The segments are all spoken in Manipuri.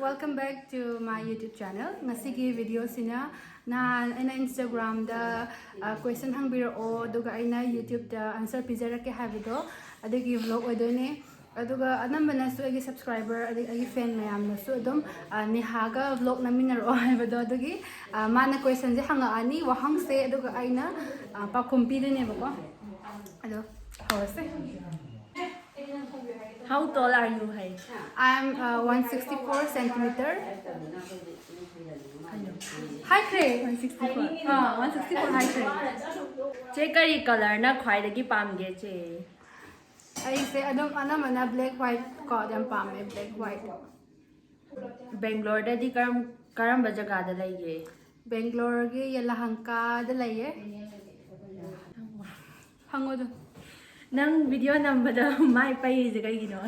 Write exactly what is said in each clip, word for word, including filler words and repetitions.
Welcome back to my YouTube channel. ꯉꯁꯤꯒꯤ videoꯁꯤꯅ ꯅꯍꯥꯟ ꯑꯩꯅ Instagramꯗ question ꯍꯪꯕꯤꯔꯛꯑꯣ, ꯑꯗꯨꯒ ꯑꯩꯅ YouTubeꯇ answer ꯄꯤꯖꯔꯛꯀꯦ ꯍꯥꯏꯕꯗꯣ, ꯑꯗꯨꯒꯤ vlog ꯑꯣꯏꯗꯣꯏꯅꯦ꯫ ꯑꯗꯨꯒ ꯑꯅꯝꯕꯅꯁꯨ ꯑꯩꯒꯤ subscriber ꯑꯗꯒꯤ ꯑꯩꯒꯤ fan ꯃꯌꯥꯝꯅꯁꯨ ꯑꯗꯨꯝ ꯅꯦꯍꯥꯒ vlog ꯅꯝꯃꯤꯟꯅꯔꯛꯑꯣ ꯍꯥꯏꯕꯗꯣ, ꯑꯗꯨꯒꯤ ꯃꯥꯅ questionꯁꯦ ꯍꯪꯉꯛꯑꯅꯤ, ꯋꯥꯍꯪꯁꯦ, ꯑꯗꯨꯒ ꯑꯩꯅ ꯄꯥꯎꯈꯨꯝ ꯄꯤꯗꯣꯏꯅꯦꯕꯀꯣ꯫ ꯑꯗꯣ ꯍꯧꯔꯁꯦ꯫ How tall are you, high? I'm uh, one sixty-four centimeter. ꯍꯥꯏꯈ꯭ꯔꯦ꯫ One sixty four. ꯑꯥ, one sixty four ꯍꯥꯏꯈ꯭ꯔꯦ꯫ ꯆꯦ, ꯀꯔꯤ colorꯅ ꯈ꯭ꯋꯥꯏꯗꯒꯤ ꯄꯥꯝꯒꯦ, ꯆꯦ? ꯑꯩꯁꯦ ꯑꯗꯨꯝ ꯑꯅꯝꯕꯅ black white ꯀꯣ ꯌꯥꯝ ꯄꯥꯝꯃꯦ, black white꯫ Bangaloreꯗꯗꯤ ꯀꯔꯝ ꯀꯔꯝꯕ ꯖꯒꯥꯗ ꯂꯩꯒꯦ? Bangaloreꯒꯤ ꯌꯦꯂꯍꯪꯀꯥꯗ ꯂꯩꯌꯦ꯫ ꯍꯪꯉꯣ ꯑꯗꯨꯝ꯫ ꯅꯪ video ꯅꯝꯕꯗ ꯃꯥꯏ ꯄꯩꯔꯤꯁꯦ ꯀꯩꯒꯤꯅꯣ?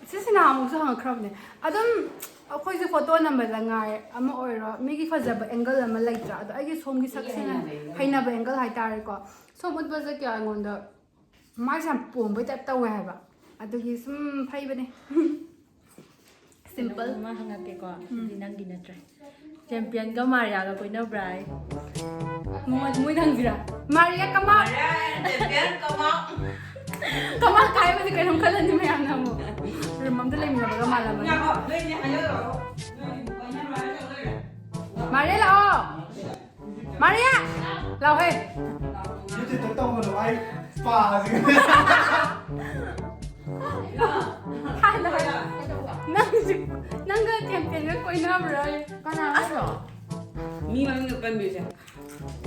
ꯁꯤꯁꯤ ꯅꯍꯥꯟꯃꯨꯛꯁꯨ ꯍꯪꯉꯛꯈ꯭ꯔꯕꯅꯦ꯫ ꯑꯗꯨꯝ ꯑꯩꯈꯣꯏꯁꯦ photo ꯅꯝꯕꯗ ꯉꯥꯏ ꯑꯃ ꯑꯣꯏꯔꯣ, ꯃꯤꯒꯤ ꯐꯖꯕ angle ꯑꯃ ꯂꯩꯇ꯭ꯔꯥ? ꯑꯗꯣ ꯑꯩꯒꯤ ꯁꯣꯝꯒꯤ ꯁꯛꯁꯤꯅ ꯍꯩꯅꯕ angle ꯍꯥꯏꯇꯥꯔꯦꯀꯣ꯫ ꯁꯣꯝ ꯎꯠꯄꯁꯦ ꯀꯌꯥ ꯑꯩꯉꯣꯟꯗ ꯃꯥꯏꯁꯦ ꯌꯥꯝ ꯄꯣꯝꯕꯩ type ꯇꯧꯋꯦ ꯍꯥꯏꯕ꯫ ꯑꯗꯨꯒꯤ ꯁꯨꯝ ꯐꯩꯕꯅꯦ꯫ Simple꯫ ꯀꯩꯅꯣꯝꯃ ꯍꯪꯉꯛꯀꯦꯀꯣ, ꯁꯤꯗꯤ ꯅꯪꯒꯤ ꯅꯠꯇ꯭ꯔꯦ꯫ Championꯒ Mariaꯒ ꯀꯣꯏꯅꯕ꯭ꯔꯥ ꯍꯥꯏ? ꯃꯣꯏ ꯃꯣꯏ ꯍꯪꯁꯤꯔꯥ? Maria, come out! Come out ꯍꯥꯏꯕꯁꯦ ꯀꯩꯅꯣꯝ ꯈꯜꯂꯅꯤ ꯃꯌꯥꯝꯅ ꯑꯃꯨꯛ꯫ Room ꯑꯝꯗ ꯂꯩꯃꯤꯟꯅꯕꯒ ꯃꯥꯜꯂꯝꯃꯅꯤ꯫ Maria ꯂꯥꯛꯑꯣ꯫ Maria! ꯂꯥꯛꯑꯣꯍꯦ꯫ ꯌꯨꯇ꯭ꯌꯨꯕꯇ ꯇꯧꯒꯅꯨ, ꯑꯩ ꯁ꯭ꯄꯥꯁꯤꯒ꯫ ꯍꯥꯟꯅ ꯍꯥꯏꯌꯣ꯫ ꯅꯪꯁꯨ ꯅꯪꯒ Championꯒ ꯀꯣꯏꯅꯕ꯭ꯔꯥ? ꯀꯅꯥꯅꯣ? ꯃꯤ ꯃꯃꯤꯡꯗꯣ ꯄꯟꯕꯤꯁꯦ꯫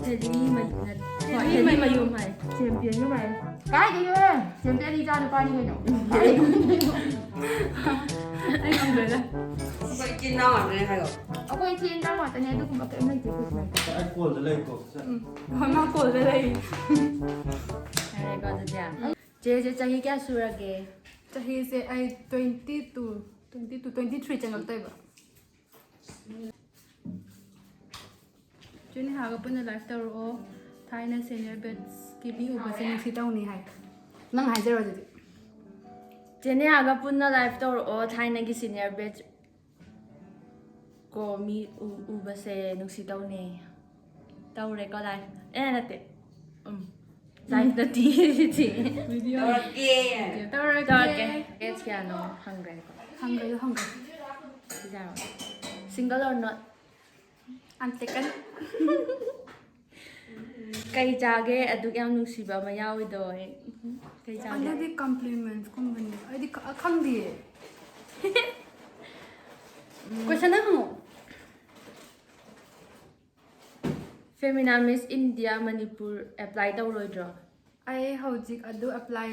ꯆꯦꯔꯤ ꯃꯌꯨꯝ ꯅꯠ-, ꯍꯣꯏ, ꯆꯦꯔꯤ ꯃꯌꯨꯝ ꯍꯥꯏ꯫ Championꯒꯤ ꯃꯌꯨꯝ꯫ ꯀꯥꯏꯗꯩꯅꯣꯍꯦ? Champion ꯏꯆꯥ ꯅꯨꯄꯥꯅꯤ ꯀꯩꯅꯣ꯫ ꯑꯩ ꯉꯝꯗ꯭ꯔꯦꯗ꯫ ꯑꯩꯈꯣꯏ ꯏꯆꯤꯟ ꯏꯅꯥꯎ ꯉꯥꯛꯇꯅꯦ ꯍꯥꯏꯌꯣ꯫ ꯑꯩꯈꯣꯏ ꯏꯆꯤꯟ ꯏꯅꯥꯎ ꯉꯥꯛꯇꯅꯦ, ꯑꯗꯨꯒꯨꯝꯕ ꯀꯩꯝ ꯂꯩꯇꯦ ꯑꯩꯈꯣꯏ ꯁꯨꯃꯥꯏꯅ꯫ ꯑꯩ ꯀꯣꯜꯗ ꯂꯩꯀꯣ꯫ ꯍꯣꯏ, ꯃꯥ ꯀꯣꯜꯗ ꯂꯩ꯫ ꯌꯥꯔꯦꯀꯣ ꯑꯗꯨꯗꯤ꯫ ꯆꯦꯁꯦ ꯆꯍꯤ ꯀꯌꯥ ꯁꯨꯔꯒꯦ? ꯆꯍꯤꯁꯦ ꯑꯩ twenty two, twenty two, twenty three ꯆꯪꯉꯛꯇꯣꯏꯕ꯫ ꯆꯦ ꯅꯦꯍꯥꯒ ꯄꯨꯟꯅ live ꯇꯧꯔꯛꯑꯣ꯫ ꯊꯥꯏꯅ senior batchꯀꯤ ꯃꯤ ꯎꯕꯁꯦ ꯅꯨꯡꯁꯤ ꯇꯧꯅꯤ ꯍꯥꯏ꯫ ꯅꯪ ꯍꯥꯏꯖꯔꯣ ꯑꯗꯨꯗꯤ꯫ ꯆꯦꯅꯦꯌꯥꯒ ꯄꯨꯟꯅ live ꯇꯧꯔꯛꯑꯣ, ꯊꯥꯏꯅꯒꯤ senior batch꯫ ꯀꯣ ꯃꯤ ꯎ- ꯎꯕꯁꯦ ꯅꯨꯡꯁꯤ ꯇꯧꯅꯦ꯫ ꯇꯧꯔꯦꯀꯣ live꯫ ꯑꯦ ꯅꯠꯇꯦ꯫ ꯎꯝ꯫ Live ꯅꯠꯇꯦ꯫ ꯇꯧꯔꯛꯀꯦ꯫ ꯇꯧꯔꯛꯀꯦ꯫ Age ꯀꯌꯥꯅꯣ ꯍꯪꯈ꯭ꯔꯦꯀꯣ꯫ ꯍꯪꯈ꯭ꯔꯦ, ꯍꯪꯈ꯭ꯔꯦ꯫ ꯁꯤꯖꯥꯔꯣ? Single or not? I'm taken꯫ ꯀꯩ ꯆꯥꯒꯦ ꯑꯗꯨꯛ ꯌꯥꯝ ꯅꯨꯡꯁꯤꯕ ꯑꯃ ꯌꯥꯎꯋꯤꯗꯣ? ꯀꯩ ꯆꯥꯒꯦ? ꯑꯗꯨꯗꯤ compliments ꯀꯨꯝꯕꯅꯦ꯫ ꯑꯩꯗꯤ ꯈ- ꯈꯪꯗꯤꯌꯦ꯫ Question ꯍꯪꯉꯣ꯫ Femina Miss India Manipur apply ꯇꯧꯔꯣꯏꯗ꯭ꯔꯣ? ꯑꯩ ꯍꯧꯖꯤꯛ ꯑꯗꯨ apply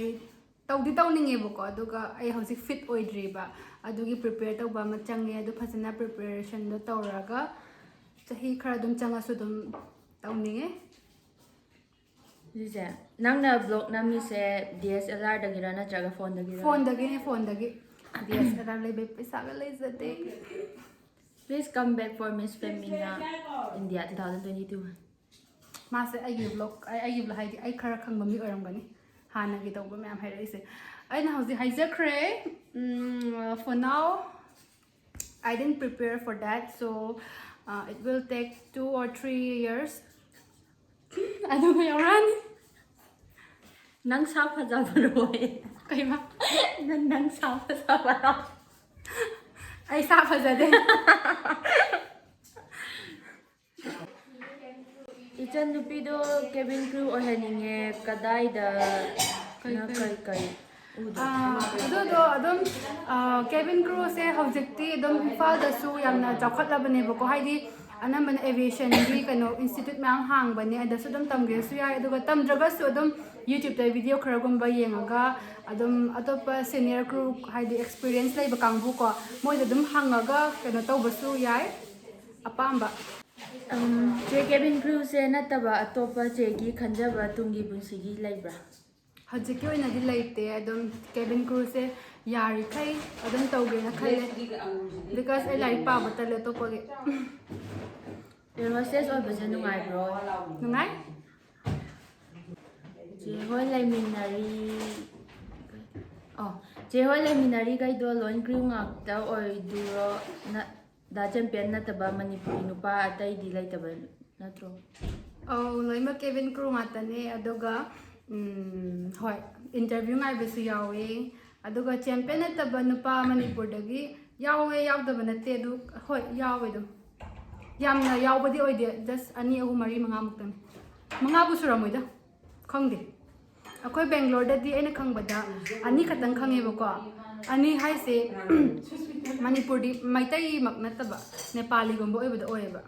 ꯇꯧꯗꯤ ꯇꯧꯅꯤꯡꯉꯦꯕꯀꯣ, ꯑꯗꯨꯒ ꯑꯩ ꯍꯧꯖꯤꯛ fit ꯑꯣꯏꯗ꯭ꯔꯤꯕ, ꯑꯗꯨꯒꯤ prepare ꯇꯧꯕ ꯑꯃ ꯆꯪꯉꯦ꯫ ꯑꯗꯨ ꯐꯖꯅ preparationꯗꯣ ꯇꯧꯔꯒ ꯆꯍꯤ ꯈꯔ ꯑꯗꯨꯝ ꯆꯪꯉꯁꯨ ꯑꯗꯨꯝ ꯇꯧꯅꯤꯡꯉꯦ꯫ ꯁꯤꯁꯦ, ꯅꯪꯅ vlog ꯅꯝꯃꯤꯁꯦ D S L R ꯗꯒꯤꯔ ꯅꯠꯇ꯭ꯔꯒ phoneꯗꯒꯤꯔ? Phoneꯗꯒꯤꯅꯦ, phoneꯗꯒꯤ꯫ D S L R ꯂꯩꯕꯩ ꯄꯩꯁꯥꯒ ꯂꯩꯖꯗꯦ꯫ Please come back for Miss Femina India two thousand twenty-two꯫ ꯃꯥꯁꯦ ꯑꯩꯒꯤ vlog, ꯑꯩ- ꯑꯩꯒꯤ vlog ꯍꯥꯏꯗꯤ ꯑꯩ ꯈꯔ ꯈꯪꯕ ꯃꯤ ꯑꯣꯏꯔꯝꯒꯅꯤ, ꯍꯥꯟꯅꯒꯤ ꯇꯧꯕ ꯃꯌꯥꯝ ꯍꯥꯏꯔꯛꯏꯁꯦ꯫ ꯑꯩꯅ ꯍꯧꯖꯤꯛ ꯍꯥꯏꯖꯈ꯭ꯔꯦ꯫ ꯎꯝ, for now, I didn't prepare for that, so, uh, it will take two or three years. ꯑꯗꯨꯒ ꯌꯧꯔꯛꯑꯅꯤ꯫ ꯅꯪ ꯁꯥ ꯐꯖꯕꯔꯣꯏ? ꯀꯩꯕ? ꯅꯪ- ꯅꯪ ꯁꯥ ꯐꯖꯕꯔꯣ? ꯑꯩ ꯁꯥ ꯐꯖꯗꯦ꯫ ꯏꯆꯟ ꯅꯨꯄꯤꯗꯣ cabin crew ꯑꯣꯏꯍꯟꯅꯤꯡꯉꯦ, ꯀꯗꯥꯏꯗ? ꯀꯩ- ꯅꯪ ꯀꯩ- ꯀꯩ- ꯀꯩ ꯎꯗꯣ? ꯑꯥ, ꯑꯗꯨꯗꯣ ꯑꯗꯨꯝ, ꯑꯥ, cabin crewꯁꯦ ꯍꯧꯖꯤꯛꯇꯤ ꯑꯗꯨꯝ ꯏꯝꯐꯥꯜꯗꯁꯨ ꯌꯥꯝꯅ ꯆꯥꯎꯈꯠꯂꯕꯅꯦꯕꯀꯣ, ꯍꯥꯏꯗꯤ ꯑꯅꯝꯕꯅ aviationꯒꯤ ꯀꯩꯅꯣ institute ꯃꯌꯥꯝ ꯍꯥꯡꯕꯅꯦ, ꯑꯗꯁꯨ ꯑꯗꯨꯝ ꯇꯝꯒꯦꯁꯨ ꯌꯥꯏ꯫ ꯑꯗꯨꯒ ꯇꯝꯗ꯭ꯔꯒꯁꯨ ꯑꯗꯨꯝ YouTubeꯇ video ꯈꯔꯒꯨꯝꯕ ꯌꯦꯡꯉꯒ ꯑꯗꯨꯝ ꯑꯇꯣꯞꯄ senior crew, ꯍꯥꯏꯗꯤ experience ꯂꯩꯕ ꯀꯥꯡꯕꯨꯀꯣ, ꯃꯣꯏꯗ ꯑꯗꯨꯝ ꯍꯪꯉꯒ ꯀꯩꯅꯣ ꯇꯧꯕꯁꯨ ꯌꯥꯏ, ꯑꯄꯥꯝꯕ꯫ ꯎꯝ, ꯆꯦ cabin crewꯁꯦ ꯅꯠꯇꯕ ꯑꯇꯣꯞꯄ ꯆꯦꯒꯤ ꯈꯟꯖꯕ ꯇꯨꯡꯒꯤ ꯄꯨꯟꯁꯤꯒꯤ ꯂꯩꯕ꯭ꯔꯥ? ꯍꯧꯖꯤꯛꯀꯤ ꯑꯣꯏꯅꯗꯤ ꯂꯩꯇꯦ꯫ ꯑꯗꯨꯝ cabin crewꯁꯦ ꯌꯥꯔꯤꯈꯩ ꯑꯗꯨꯝ ꯇꯧꯒꯦꯅ ꯈꯜꯂꯦ, because ꯑꯩ ꯂꯥꯏꯔꯤꯛ ꯄꯥꯕ ꯇꯜꯂꯦ ꯑꯇꯣꯞꯄꯒꯤ꯫ Air hostess ꯑꯣꯏꯕꯁꯦ ꯅꯨꯡꯉꯥꯏꯕ꯭ꯔꯣ? ꯅꯨꯡꯉꯥꯏ꯫ ꯆꯦ ꯍꯣꯏ ꯂꯩꯃꯤꯟꯅꯔꯤ꯫ ꯑꯣ, ꯆꯦ ꯍꯣꯏ ꯂꯩꯃꯤꯟꯅꯔꯤꯈꯩꯗꯣ ꯂꯣꯏ ꯀ꯭ꯔꯤꯌꯨ ꯉꯥꯛꯇ ꯑꯣꯏꯗꯣꯏꯔꯣ? ꯅ-, ꯗꯥ ꯆꯦꯝꯄꯤꯌꯟ ꯅꯠꯇꯕ ꯃꯅꯤꯄꯨꯔꯤ ꯅꯨꯄꯥ ꯑꯇꯩꯗꯤ ꯂꯩꯇꯕ ꯅꯠꯇ꯭ꯔꯣ? ꯑꯧ, ꯂꯣꯏꯅꯃꯛ ꯀꯦꯕꯤꯟ ꯀ꯭ꯔꯨ ꯉꯥꯛꯇꯅꯦ꯫ ꯑꯗꯨꯒ ꯎꯝ, ꯍꯣꯏ, ꯏꯟꯇꯔꯚ꯭ꯌꯨ ꯉꯥꯏꯕꯁꯨ ꯌꯥꯎꯋꯦ꯫ ꯑꯗꯨꯒ ꯆꯦꯝꯄꯤꯌꯟ ꯅꯠꯇꯕ ꯅꯨꯄꯥ ꯃꯅꯤꯄꯨꯔꯗꯒꯤ ꯌꯥꯎꯋꯦ, ꯌꯥꯎꯗꯕ ꯅꯠꯇꯦ꯫ ꯑꯗꯨ ꯍꯣꯏ, ꯌꯥꯎꯋꯦ ꯑꯗꯨꯝ꯫ ꯌꯥꯝꯅ ꯌꯥꯎꯕꯗꯤ ꯑꯣꯏꯗꯦ, ꯖꯁ ꯑꯅꯤ ꯑꯍꯨꯝ ꯃꯔꯤ ꯃꯉꯥꯃꯨꯛꯇꯅꯤ꯫ ꯃꯉꯥꯕꯨ ꯁꯨꯔꯝꯃꯣꯏꯗ, ꯈꯪꯗꯦ꯫ ꯑꯩꯈꯣꯏ ꯕꯦꯡꯒ꯭ꯂꯣꯔꯗꯗꯤ ꯑꯩꯅ ꯈꯪꯕꯗ ꯑꯅꯤ ꯈꯛꯇꯪ ꯈꯪꯉꯦꯕꯀꯣ꯫ ꯑꯅꯤ ꯍꯥꯏꯁꯦ ꯃꯅꯤꯄꯨꯔꯗꯤ ꯃꯩꯇꯩꯃꯛ ꯅꯠꯇꯕ, ꯅꯦꯄꯥꯂꯤꯒꯨꯝꯕ ꯑꯣꯏꯕꯗ ꯑꯣꯏꯌꯦꯕ꯫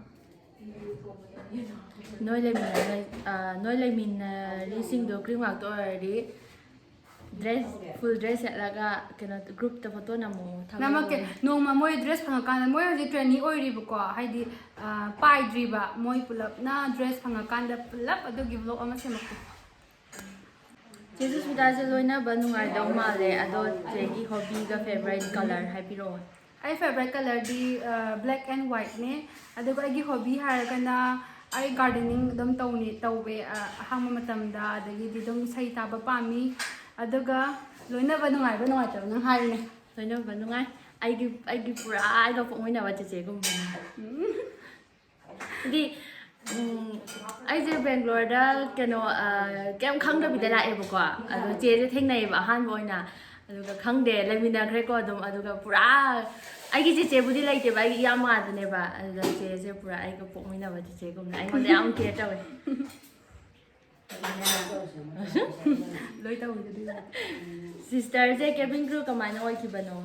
ꯅꯣꯏ ꯂꯩꯃꯤꯟꯅ-, ꯑ, ꯅꯣꯏ ꯂꯩꯃꯤꯟꯅꯔꯤꯁꯤꯡꯗꯣ ꯀ꯭ꯔꯤꯌꯨ ꯉꯥꯛꯇ ꯑꯣꯏꯔꯗꯤ ꯗ꯭ꯔꯦꯁ, ꯐꯨꯜ ꯗ꯭ꯔꯦꯁ ꯁꯦꯠꯂꯒ ꯀꯩꯅꯣ ꯒ꯭ꯔꯨꯞꯇ ꯐꯣꯇꯣ ꯅꯝꯃꯣ, ꯊꯥꯒꯠꯂꯣ꯫ ꯅꯝꯃꯛꯀꯦ꯫ ꯅꯣꯡꯃ ꯃꯣꯏ ꯗ꯭ꯔꯦꯁ ꯐꯪꯉꯀꯥꯟꯗ, ꯃꯣꯏ ꯍꯧꯖꯤꯛ ꯇ꯭ꯔꯦꯅꯤ ꯑꯣꯏꯔꯤꯕꯀꯣ, ꯍꯥꯏꯗꯤ ꯑ, ꯄꯥꯏꯗ꯭ꯔꯤꯕ꯫ ꯃꯣꯏ ꯄꯨꯂꯞꯅ ꯗ꯭ꯔꯦꯁ ꯐꯪꯉꯀꯥꯟꯗ ꯄꯨꯂꯞ ꯑꯗꯨꯒꯤ ꯕ꯭ꯂꯣꯒ ꯑꯃ ꯁꯦꯝꯃꯛꯀꯦ꯫ ꯆꯦ ꯁꯨꯁꯃꯤꯇꯥꯁꯦ ꯂꯣꯏꯅꯕ ꯅꯨꯡꯉꯥꯏꯗꯧ ꯃꯥꯜꯂꯦ꯫ ꯑꯗꯣ ꯆꯦꯒꯤ ꯍꯣꯕꯤꯒ ꯐꯦꯚꯣꯔꯥꯏꯠ ꯀꯂꯔ ꯍꯥꯏꯕꯤꯔꯛꯑꯣ꯫ ꯑꯩ ꯐꯦꯚꯣꯔꯥꯏꯠ ꯀꯂꯔꯗꯤ ꯕ꯭ꯂꯦꯛ ꯑꯦꯟ ꯋꯥꯏꯠꯅꯦ꯫ ꯑꯗꯨꯒ ꯑꯩꯒꯤ ꯍꯣꯕꯤ ꯍꯥꯏꯔꯒꯅ ꯑꯩ ꯒꯥꯔꯗꯦꯅꯤꯡ ꯑꯗꯨꯝ ꯇꯧꯅꯤ, ꯇꯧꯋꯦ꯫ ꯑ, ꯑꯍꯥꯡꯕ ꯃꯇꯝꯗ꯫ ꯑꯗꯒꯤꯗꯤ ꯑꯗꯨꯝ ꯏꯁꯩ ꯇꯥꯕ ꯄꯥꯝꯃꯤ꯫ ꯑꯗꯨꯒ ꯂꯣꯏꯅꯕ ꯅꯨꯡꯉꯥꯏꯕ ꯅꯨꯡꯉꯥꯏꯇꯕ ꯅꯪ ꯍꯥꯏꯔꯨꯅꯦ꯫ ꯂꯣꯏꯅꯕ ꯅꯨꯡꯉꯥꯏ꯫ ꯑꯩꯒꯤ, ꯑꯩꯒꯤ ꯄꯨꯔꯥ ꯑꯩꯒ ꯄꯣꯛꯃꯤꯟꯅꯕ ꯆꯦꯆꯦꯒꯨꯝꯕꯅꯦ꯫ ꯍꯥꯏꯗꯤ, ꯎꯝ, ꯑꯩꯁꯦ ꯕꯦꯡꯒ꯭ꯂꯣꯔꯗ ꯀꯩꯅꯣ, ꯑ, ꯀꯩꯝ ꯈꯪꯗꯕꯤꯗ ꯂꯥꯛꯑꯦꯕꯀꯣ꯫ ꯑꯗꯣ ꯆꯦꯁꯦ ꯊꯦꯡꯅꯩꯌꯦꯕ ꯑꯍꯥꯟꯕ ꯑꯣꯏꯅ꯫ ꯑꯗꯨꯒ ꯈꯪꯗꯦ, ꯂꯩꯃꯤꯟꯅꯈ꯭ꯔꯦꯀꯣ ꯑꯗꯨꯝ꯫ ꯑꯗꯨꯒ ꯄꯨꯔꯥ ꯑꯩꯒꯤ ꯆꯦꯆꯦꯕꯨꯗꯤ ꯂꯩꯇꯦꯕ, ꯑꯩꯒꯤ ꯏꯌꯥꯝꯕ ꯉꯥꯛꯇꯅꯦꯕ꯫ ꯑꯗꯨꯗ ꯆꯦꯁꯦ ꯄꯨꯔꯥ ꯑꯩꯒ ꯄꯣꯛꯃꯤꯟꯅꯕ ꯆꯦꯆꯦꯒꯨꯝꯅ ꯑꯩꯉꯣꯟꯗ ꯌꯥꯝ ꯀꯦꯌꯔ ꯇꯧꯋꯦ꯫ ꯂꯣꯏ ꯇꯧꯋꯤꯗꯨꯗꯤ꯫ ꯁꯤꯁꯇꯔꯁꯦ ꯀꯦꯕꯤꯟ ꯀ꯭ꯔꯨ ꯀꯃꯥꯏꯅ ꯑꯣꯏꯈꯤꯕꯅꯣ?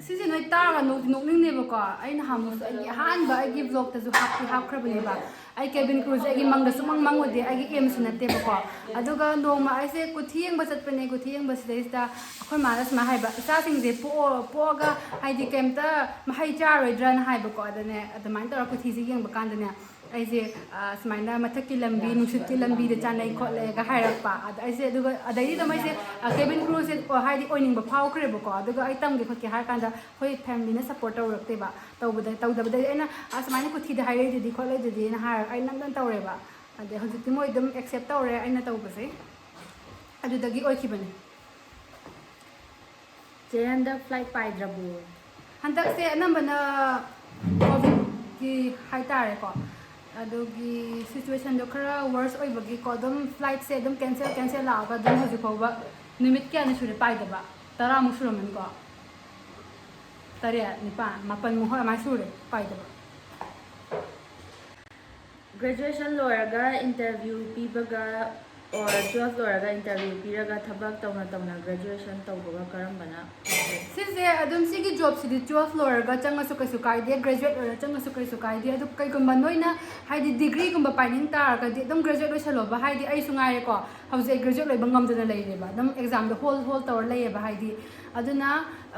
ꯁꯤꯁꯦ ꯅꯣꯏ ꯇꯥꯔꯒ ꯅꯣꯛ-, ꯅꯣꯛꯅꯤꯡꯅꯦꯕꯀꯣ꯫ ꯑꯩ ꯅꯍꯥꯟꯃꯨꯛꯁꯨ ꯑꯩꯒꯤ ꯑꯍꯥꯟꯕ ꯑꯩꯒꯤ ꯕ꯭ꯂꯣꯛꯇꯁꯨ ꯍꯥꯞꯇꯤ ꯍꯥꯞꯈ꯭ꯔꯕꯅꯦꯕ꯫ ꯑꯩ ꯀꯦꯕꯤꯟ ꯀ꯭ꯔꯨꯁꯦ ꯑꯩꯒꯤ ꯃꯪꯗ ꯁꯨꯡꯃꯪ ꯃꯪꯉꯨꯗꯦ, ꯑꯩꯒꯤ ꯑꯦꯝꯁꯨ ꯅꯠꯇꯦꯕꯀꯣ꯫ ꯑꯗꯨꯒ ꯅꯣꯡꯃ ꯑꯩꯁꯦ ꯀꯨꯊꯤ ꯌꯦꯡꯕ ꯆꯠꯄꯅꯦ꯫ ꯀꯨꯊꯤ ꯌꯦꯡꯕꯁꯤꯗꯩꯁꯤꯗ ꯑꯩꯈꯣꯏ ꯃꯥꯅ ꯁꯨꯃꯥꯏꯅ ꯍꯥꯏꯕ, "ꯏꯆꯥꯁꯤꯡꯁꯦ ꯄꯣꯛꯑꯣ-, ꯄꯣꯛꯑꯒ ꯍꯥꯏꯗꯤ ꯀꯩꯝꯇ ꯃꯍꯩ ꯆꯥꯔꯣꯏꯗ꯭ꯔꯅ" ꯍꯥꯏꯕꯀꯣ꯫ ꯑꯗꯅꯦ ꯑꯗꯨꯃꯥꯏꯅ ꯇꯧꯔꯒ ꯀꯨꯊꯤꯁꯦ ꯌꯦꯡꯕ ꯀꯥꯟꯗꯅꯦ, ꯑꯩꯁꯦ, ꯑ, ꯁꯨꯃꯥꯏꯅ ꯃꯊꯛꯀꯤ ꯂꯝꯕꯤ, ꯅꯨꯡꯁꯤꯠꯀꯤ ꯂꯝꯕꯤꯗ ꯆꯥꯅꯩ ꯈꯣꯠꯂꯦꯒ ꯍꯥꯏꯔꯛꯄ꯫ ꯑꯗ ꯑꯩꯁꯦ, ꯑꯗꯨꯒ ꯑꯗꯩꯗꯤ ꯑꯗꯨꯝ ꯑꯩꯁꯦ, ꯑ, ꯀꯦꯕꯤꯟ ꯀ꯭ꯔꯨꯁꯦ, ꯑ, ꯍꯥꯏꯗꯤ ꯑꯣꯏꯅꯤꯡꯕ ꯐꯥꯎꯈ꯭ꯔꯦꯕꯀꯣ꯫ ꯑꯗꯨꯒ ꯑꯩ ꯇꯝꯒꯦ ꯈꯣꯠꯀꯦ ꯍꯥꯏꯔ ꯀꯥꯟꯗ ꯑꯩꯈꯣꯏ ꯐꯦꯃꯤꯂꯤꯅ ꯁꯞꯄꯣꯔꯠ ꯇꯧꯔꯛꯇꯦꯕ꯫ ꯇꯧꯕꯗ, ꯇꯧꯗꯕꯗꯩ ꯑꯩꯅ, "ꯑ, ꯁꯨꯃꯥꯏꯅ ꯀꯨꯊꯤꯗ ꯍꯥꯏꯔꯛꯏꯗꯨꯗꯤ ꯈꯣꯠꯂꯛꯏꯗꯨꯗꯤꯅ" ꯍꯥꯏꯔꯒ ꯑꯩ ꯅꯝꯗꯅ ꯇꯧꯔꯦꯕ꯫ ꯑꯗꯩ ꯍꯧꯖꯤꯛꯇꯤ ꯃꯣꯏ ꯑꯗꯨꯝ ꯑꯦꯛꯁꯦꯞ ꯇꯧꯔꯦ ꯑꯩꯅ ꯇꯧꯕꯁꯦ꯫ ꯑꯗꯨꯗꯒꯤ ꯑꯣꯏꯈꯤꯕꯅꯦ꯫ ꯆꯦ, ꯍꯟꯗꯛ ꯐ꯭ꯂꯥꯏꯠ ꯄꯥꯏꯗ꯭ꯔꯕꯣ? ꯍꯟꯗꯛꯁꯦ ꯑꯅꯝꯕꯅ ꯀꯣꯚꯤꯗꯀꯤ ꯍꯥꯏꯇꯥꯔꯦꯀꯣ, ꯑꯗꯨꯒꯤ ꯁꯤꯆꯨꯋꯦꯁꯟꯗꯣ ꯈꯔ ꯋꯔꯁ ꯑꯣꯏꯕꯒꯤꯀꯣ, ꯑꯗꯨꯝ ꯐ꯭ꯂꯥꯏꯠꯁꯦ ꯑꯗꯨꯝ ꯀꯦꯟꯁꯦꯜ ꯀꯦꯟꯁꯦꯜ ꯂꯥꯛꯑꯒ ꯑꯗꯨꯝ ꯍꯧꯖꯤꯛ ꯐꯥꯎꯕ ꯅꯨꯃꯤꯠ ꯀꯌꯥꯅꯤ ꯁꯨꯔꯦ ꯄꯥꯏꯗꯕ? ꯇꯔꯥꯃꯨꯛ ꯁꯨꯔꯝꯃꯅꯤꯀꯣ꯫ ꯇꯔꯦꯠ, ꯅꯤꯄꯥꯟ, ꯃꯥꯄꯟꯃꯨꯛ ꯍꯣꯏ ꯑꯗꯨꯃꯥꯏꯅ ꯁꯨꯔꯦ ꯄꯥꯏꯗꯕ꯫ ꯒ꯭ꯔꯦꯖꯨꯑꯦꯁꯟ ꯂꯣꯏꯔꯒ ꯏꯟꯇꯔꯚ꯭ꯌꯨ ꯄꯤꯕꯒ ꯑꯣꯔ ꯇꯨꯋꯦꯜꯐ ꯂꯣꯏꯔꯒ ꯏꯟꯇꯔꯚ꯭ꯌꯨ ꯄꯤꯔꯒ ꯊꯕꯛ ꯇꯧꯅ ꯇꯧꯅ ꯒ꯭ꯔꯦꯖꯨꯑꯦꯁꯟ ꯇꯧꯕꯒ ꯀꯔꯝꯕꯅ ꯐꯒꯦ? ꯁꯤꯁꯦ ꯑꯗꯨꯝ, ꯁꯤꯒꯤ ꯖꯣꯕꯁꯤꯗꯤ ꯇꯨꯋꯦꯜꯐ ꯂꯣꯏꯔꯒ ꯆꯪꯉꯁꯨ ꯀꯩꯁꯨ ꯀꯥꯏꯗꯦ, ꯒ꯭ꯔꯦꯖꯨꯋꯦꯠ ꯂꯣꯏꯔꯒ ꯆꯪꯉꯁꯨ ꯀꯩꯁꯨ ꯀꯥꯏꯗꯦ꯫ ꯑꯗꯨ ꯀꯩꯒꯨꯝꯕ ꯅꯣꯏꯅ ꯍꯥꯏꯗꯤ ꯗꯤꯒ꯭ꯔꯤꯒꯨꯝꯕ ꯄꯥꯏꯅꯤꯡ ꯇꯥꯔꯒꯗꯤ ꯑꯗꯨꯝ ꯒ꯭ꯔꯦꯖꯨꯋꯦꯠ ꯂꯣꯏꯁꯜꯂꯣꯕ꯫ ꯍꯥꯏꯗꯤ ꯑꯩꯁꯨ ꯉꯥꯏꯔꯦꯀꯣ, ꯍꯧꯖꯤꯛ ꯑꯩ ꯒ꯭ꯔꯦꯖꯨꯋꯦꯠ ꯂꯣꯏꯕ ꯉꯝꯗꯅ ꯂꯩꯔꯦꯕ, ꯑꯗꯨꯝ ꯑꯦꯛꯖꯥꯝꯗꯣ ꯍꯣꯜ ꯍꯣꯜ ꯇꯧꯔ ꯂꯩꯌꯦꯕ꯫ ꯍꯥꯏꯗꯤ ꯑꯗꯨꯅ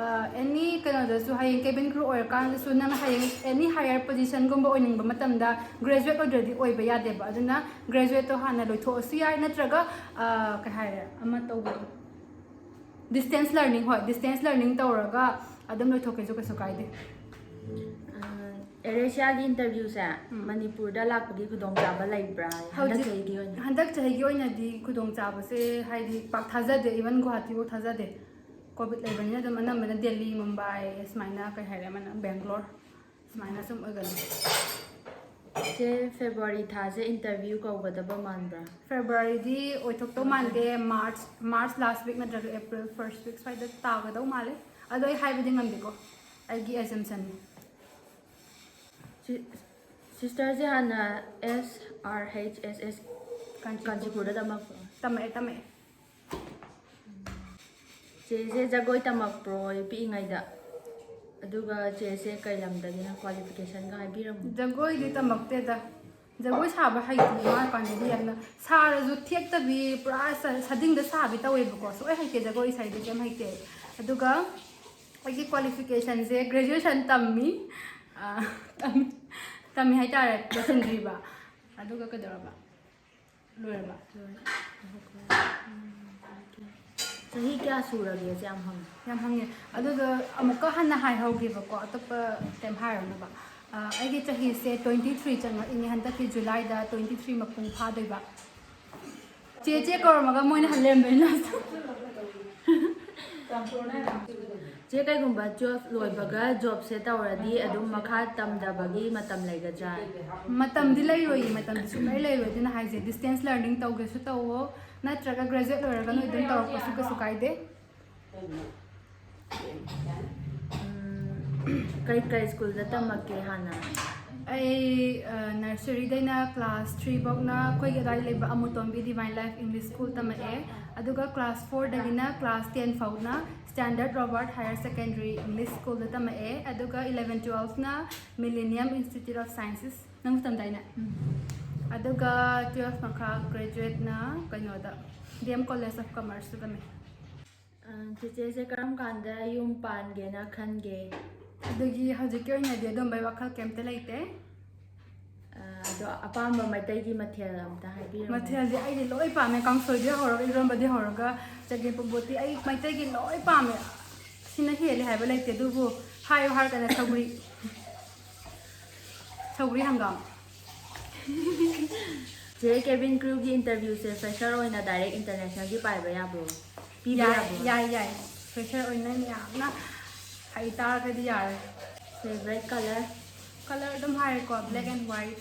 ꯑꯦꯅꯤ ꯀꯩꯅꯣꯗꯁꯨ ꯍꯌꯦꯡ ꯀꯦꯕꯤꯟ ꯀ꯭ꯔꯨ ꯑꯣꯏꯔꯀꯥꯟꯗꯁꯨ ꯅꯪ ꯍꯌꯦꯡ ꯑꯦꯅꯤ ꯍꯥꯏꯌꯔ ꯄꯣꯖꯤꯁꯟꯒꯨꯝꯕ ꯑꯣꯏꯅꯤꯡꯕ ꯃꯇꯝꯗ ꯒ꯭ꯔꯦꯖꯨꯋꯦꯠ ꯑꯣꯏꯗ꯭ꯔꯗꯤ ꯑꯣꯏꯕ ꯌꯥꯗꯦꯕ꯫ ꯑꯗꯨꯅ ꯒ꯭ꯔꯦꯖꯨꯋꯦꯠꯇꯣ ꯍꯥꯟꯅ ꯂꯣꯏꯊꯣꯛꯑꯁꯨ ꯌꯥꯏ, ꯅꯠꯇ꯭ꯔꯒ ꯑ, ꯀꯩ ꯍꯥꯏꯔꯦ ꯑꯃ ꯇꯧꯕꯗꯣ, ꯗꯤꯁꯇꯦꯟꯁ ꯂꯔꯅꯤꯡ, ꯍꯣꯏ, ꯗꯤꯁꯇꯦꯟꯁ ꯂꯔꯅꯤꯡ ꯇꯧꯔꯒ ꯑꯗꯨꯝ ꯂꯣꯏꯊꯣꯛꯀꯦꯁꯨ ꯀꯩꯁꯨ ꯀꯥꯏꯗꯦ꯫ ꯑꯦꯔꯦꯁꯤꯌꯥꯒꯤ ꯏꯟꯇꯔꯚ꯭ꯌꯨꯁꯦ ꯃꯅꯤꯄꯨꯔꯗ ꯂꯥꯛꯄꯒꯤ ꯈꯨꯗꯣꯡꯆꯥꯕ ꯂꯩꯕ꯭ꯔꯥ? ꯍꯟꯗꯛ ꯍꯧꯖꯤꯛ ꯆꯍꯤꯒꯤ ꯑꯣꯏꯅ ꯍꯟꯗꯛ ꯆꯍꯤꯒꯤ ꯑꯣꯏꯅꯗꯤ ꯈꯨꯗꯣꯡꯆꯥꯕꯁꯦ ꯍꯥꯏꯗꯤ ꯄꯥꯛ ꯊꯥꯖꯗꯦ, ꯏꯚꯟ ꯒꯨꯍꯥꯇꯤꯐꯥꯎ ꯊꯥꯖꯗꯦ꯫ ꯀꯣꯚꯤꯗ ꯂꯩꯕꯅꯤꯅ ꯑꯗꯨꯝ ꯑꯅꯝꯕꯅ ꯗꯦꯜꯂꯤ, ꯃꯨꯝꯕꯥꯏ, ꯁꯨꯃꯥꯏꯅ, ꯀꯩ ꯍꯥꯏꯔꯦ ꯑꯃꯅ, ꯕꯦꯡꯒ꯭ꯂꯣꯔ, ꯁꯨꯃꯥꯏꯅ ꯁꯨꯝ ꯑꯣꯏꯒꯜꯂꯦ꯫ ꯆꯦ, ꯐꯦꯕ꯭ꯔꯨꯋꯥꯔꯤ ꯊꯥꯁꯦ ꯏꯟꯇꯔꯚ꯭ꯌꯨ ꯀꯧꯒꯗꯕ ꯃꯥꯟꯕ꯭ꯔꯥ? ꯐꯦꯕ꯭ꯔꯨꯋꯥꯔꯤꯗꯤ ꯑꯣꯏꯊꯣꯛꯇꯧ ꯃꯥꯟꯗꯦ꯫ ꯃꯥꯔꯆ, ꯃꯥꯔꯆ ꯂꯥꯁ ꯋꯤꯛ ꯅꯠꯇ꯭ꯔꯒ ꯑꯦꯄ꯭ꯔꯤꯜ ꯐꯥꯔꯁ ꯋꯤꯛ ꯁ꯭ꯋꯥꯏꯗ ꯇꯥꯒꯗꯧ ꯃꯥꯜꯂꯦ꯫ ꯑꯗꯣ ꯑꯩ ꯍꯥꯏꯕꯗꯤ ꯉꯝꯗꯦꯀꯣ, ꯑꯩꯒꯤ ꯑꯦꯖꯝꯁꯟꯅꯤ꯫ ꯁꯤ-, ꯁꯤꯁꯇꯔꯁꯦ ꯍꯥꯟꯅ ꯑꯦꯁ ꯑꯥꯔ ꯍꯩꯆ ꯑꯦꯁ ꯑꯦꯁ ꯀꯥꯟꯆꯤꯄꯨꯔꯗ ꯇꯝꯃꯛꯄ꯭ꯔꯣ? ꯇꯝꯃꯛꯑꯦ, ꯇꯝꯃꯛꯑꯦ꯫ ꯆꯦꯁꯦ ꯖꯒꯣꯏ ꯇꯝꯃꯛꯄ꯭ꯔꯣ ꯄꯤꯛꯏꯉꯩꯗ? ꯑꯗꯨꯒ ꯆꯦꯁꯦ ꯀꯩ ꯂꯝꯗꯒꯤꯅ, ꯀ꯭ꯋꯥꯂꯤꯐꯤꯀꯦꯁꯟꯒ ꯍꯥꯏꯕꯤꯔꯝꯃꯨ꯫ ꯖꯒꯣꯏꯗꯤ ꯇꯝꯃꯛꯇꯦꯗ꯫ ꯖꯒꯣꯏ ꯁꯥꯕ ꯍꯩꯇꯦ, ꯃꯥ ꯀꯥꯟꯗꯗꯤ ꯌꯥꯝꯅ ꯁꯥꯔꯁꯨ ꯊꯦꯛꯇꯕꯤ, ꯄꯨꯔꯥ ꯁ-, ꯁꯥꯗꯤꯡꯗ ꯁꯥꯕꯤ ꯇꯧꯋꯦꯕꯀꯣ꯫ ꯁꯨꯡꯍꯩ ꯍꯩꯇꯦ, ꯖꯒꯣꯏ ꯏꯁꯩꯗꯤ ꯀꯩꯝ ꯍꯩꯇꯦ꯫ ꯑꯗꯨꯒ ꯑꯩꯒꯤ ꯀ꯭ꯋꯥꯂꯤꯐꯤꯀꯦꯁꯟꯁꯦ ꯒ꯭ꯔꯦꯖꯨꯑꯦꯁꯟ ꯇꯝꯃꯤ꯫ ꯑ, ꯇꯝꯃꯤ, ꯇꯝꯃꯤ ꯍꯥꯏꯇꯥꯔꯦ, ꯂꯣꯏꯁꯤꯟꯗ꯭ꯔꯤꯕ꯫ ꯑꯗꯨꯒ ꯀꯩꯗꯧꯔꯕ? ꯂꯣꯏꯔꯕ? ꯆꯍꯤ ꯀꯌꯥ ꯁꯨꯔꯒꯦꯁꯦ ꯌꯥꯝ ꯍꯪꯉꯦ꯫ ꯌꯥꯝ ꯍꯪꯉꯦ꯫ ꯑꯗꯨꯗꯣ ꯑꯃꯨꯛꯀ ꯍꯟꯅ ꯍꯥꯏꯍꯧꯒꯦꯕꯀꯣ, ꯑꯇꯣꯞꯄ ꯀꯩꯝ ꯍꯥꯏꯔꯨꯅꯕ꯫ ꯑ, ꯑꯩꯒꯤ ꯆꯍꯤꯁꯦ ꯇ꯭ꯋꯦꯟꯇꯤ ꯊ꯭ꯔꯤ ꯆꯪꯉꯛꯏꯅꯦ, ꯍꯟꯗꯛꯀꯤ ꯖꯨꯂꯥꯏꯗ ꯇ꯭ꯋꯦꯟꯇꯤ ꯊ꯭ꯔꯤ ꯃꯄꯨꯡ ꯐꯥꯗꯣꯏꯕ꯫ ꯆꯦ, ꯆꯦ ꯀꯧꯔꯝꯃꯒ ꯃꯣꯏꯅ ꯍꯜꯂꯦꯟꯕꯩ ꯂꯥꯁꯇ꯫ ꯆꯦ, ꯀꯩꯒꯨꯝꯕ ꯇꯨꯋꯦꯜꯐ ꯂꯣꯏꯕꯒ ꯖꯣꯕꯁꯦ ꯇꯧꯔꯗꯤ ꯑꯗꯨꯝ ꯃꯈꯥ ꯇꯝꯗꯕꯒꯤ ꯃꯇꯝ ꯂꯩꯒꯗ꯭ꯔꯥ? ꯃꯇꯝꯗꯤ ꯂꯩꯔꯣꯏꯌꯦ, ꯃꯇꯝꯗꯤ ꯁꯨꯡꯂꯩ ꯂꯩꯔꯣꯏ꯫ ꯑꯗꯨꯅ ꯍꯥꯏꯁꯦ, ꯗꯤꯁꯇꯦꯟꯁ ꯂꯔꯅꯤꯡ ꯇꯧꯒꯦꯁꯨ ꯇꯧꯋꯣ, ꯅꯠꯇ꯭ꯔꯒ ꯒ꯭ꯔꯦꯖꯨꯑꯦꯠ ꯂꯣꯏꯔꯒ ꯅꯣꯏ ꯑꯗꯨꯝ ꯇꯧꯔꯛꯄꯁꯨ ꯀꯩꯁꯨ ꯀꯥꯏꯗꯦ꯫ ꯀꯩ ꯀꯩ ꯁ꯭ꯀꯨꯜꯗ ꯇꯝꯃꯛꯀꯦ ꯍꯥꯟꯅ? ꯑꯩ ꯅꯔꯁꯔꯤꯗꯩꯅ ꯀ꯭ꯂꯥꯁ ꯊ꯭ꯔꯤ ꯐꯥꯎꯅ ꯑꯩꯈꯣꯏꯒꯤ ꯑꯗꯨꯋꯥꯏꯗ ꯂꯩꯕ ꯑꯃꯨꯇꯣꯟꯕꯤ ꯗꯤꯚꯥꯏꯟ ꯂꯥꯏꯐ ꯏꯪꯂꯤꯁ ꯁ꯭ꯀꯨꯜ ꯇꯝꯃꯛꯑꯦ꯫ ꯑꯗꯨꯒ ꯀ꯭ꯂꯥꯁ ꯐꯣꯔꯗꯒꯤꯅ ꯀ꯭ꯂꯥꯁ ꯇꯦꯟ ꯐꯥꯎꯅ standard Robert higher secondary English ꯁ꯭ꯀꯨꯜꯗ ꯇꯝꯃꯛꯑꯦ꯫ ꯑꯗꯨꯒ ꯏꯂꯚꯦꯟ ꯇꯨꯋꯦꯜꯐꯅ ꯃꯤꯂꯦꯅꯤꯌꯝ ꯏꯟꯁꯇꯤꯇ꯭ꯌꯨꯠ ꯑꯣꯐ ꯁꯥꯏꯟꯁꯦꯁ, ꯅꯪꯁꯨ ꯇꯝꯗꯥꯏꯅꯦ? ꯑꯗꯨꯒ ꯇꯨꯋꯦꯜꯐ ꯃꯈꯥ ꯒ꯭ꯔꯦꯖꯨꯋꯦꯠꯅ ꯀꯩꯅꯣꯗ, ꯗꯤ ꯑꯦꯝ ꯀꯣꯂꯦꯖ ꯑꯣꯐ ꯀꯃꯔꯁꯇ ꯇꯝꯃꯦ꯫ ꯑ, ꯆꯦꯆꯦꯁꯦ ꯀꯔꯝ ꯀꯥꯟꯗ ꯌꯨꯝ ꯄꯥꯟꯒꯦꯅ ꯈꯟꯒꯦ? ꯑꯗꯨꯒꯤ ꯍꯧꯖꯤꯛꯀꯤ ꯑꯣꯏꯅꯗꯤ ꯑꯗꯨꯝꯕꯩ ꯋꯥꯈꯜ ꯀꯩꯝꯇ ꯂꯩꯇꯦ꯫ ꯑ, ꯑꯗꯣ ꯑꯄꯥꯝꯕ ꯃꯩꯇꯩꯒꯤ ꯃꯊꯦꯜ ꯑꯝꯇ ꯍꯥꯏꯕꯤꯔꯝꯃꯨ꯫ ꯃꯊꯦꯜꯗꯤ ꯑꯩꯗꯤ ꯂꯣꯏ ꯄꯥꯝꯃꯦ, ꯀꯥꯡꯁꯣꯏꯗꯤ ꯍꯧꯔꯒ, ꯏꯔꯣꯟꯕꯗꯤ ꯍꯧꯔꯒ, ꯆꯒꯦꯝ ꯄꯣꯝꯕꯣꯠꯇꯤ ꯑꯩ ꯃꯩꯇꯩꯒꯤ ꯂꯣꯏ ꯄꯥꯝꯃꯦ꯫ ꯁꯤꯅ ꯍꯦꯜꯂꯦ ꯍꯥꯏꯕ ꯂꯩꯇꯦ, ꯑꯗꯨꯕꯨ ꯍꯥꯏꯌꯨ ꯍꯥꯏꯔꯒꯅ ꯁꯧꯒ꯭ꯔꯤ꯫ ꯁꯧꯒ꯭ꯔꯤ ꯍꯪꯒꯥꯝ꯫ ꯆꯦ, ꯀꯦꯕꯤꯟ ꯀ꯭ꯔꯨꯒꯤ ꯏꯟꯇꯔꯚ꯭ꯌꯨꯁꯦ ꯐ꯭ꯔꯦꯁꯔ ꯑꯣꯏꯅ ꯗꯥꯏꯔꯦꯛ ꯏꯟꯇꯔꯅꯦꯁꯅꯦꯜꯒꯤ ꯄꯥꯏꯕ ꯌꯥꯕ꯭ꯔꯣ? ꯄꯤꯕ ꯌꯥꯏ, ꯌꯥꯕ꯭ꯔꯣ? ꯌꯥꯏ, ꯌꯥꯏ꯫ ꯐ꯭ꯔꯦꯁꯔ ꯑꯣꯏꯅ ꯌꯥꯝꯅ ꯍꯩꯇꯥꯔꯒꯗꯤ ꯌꯥꯔꯦ꯫ Favourite colour? ꯀꯂꯔ ꯑꯗꯨꯝ ꯍꯥꯏꯔꯦꯀꯣ, ꯕ꯭ꯂꯦꯛ ꯑꯦꯟ ꯋꯥꯏꯠ꯫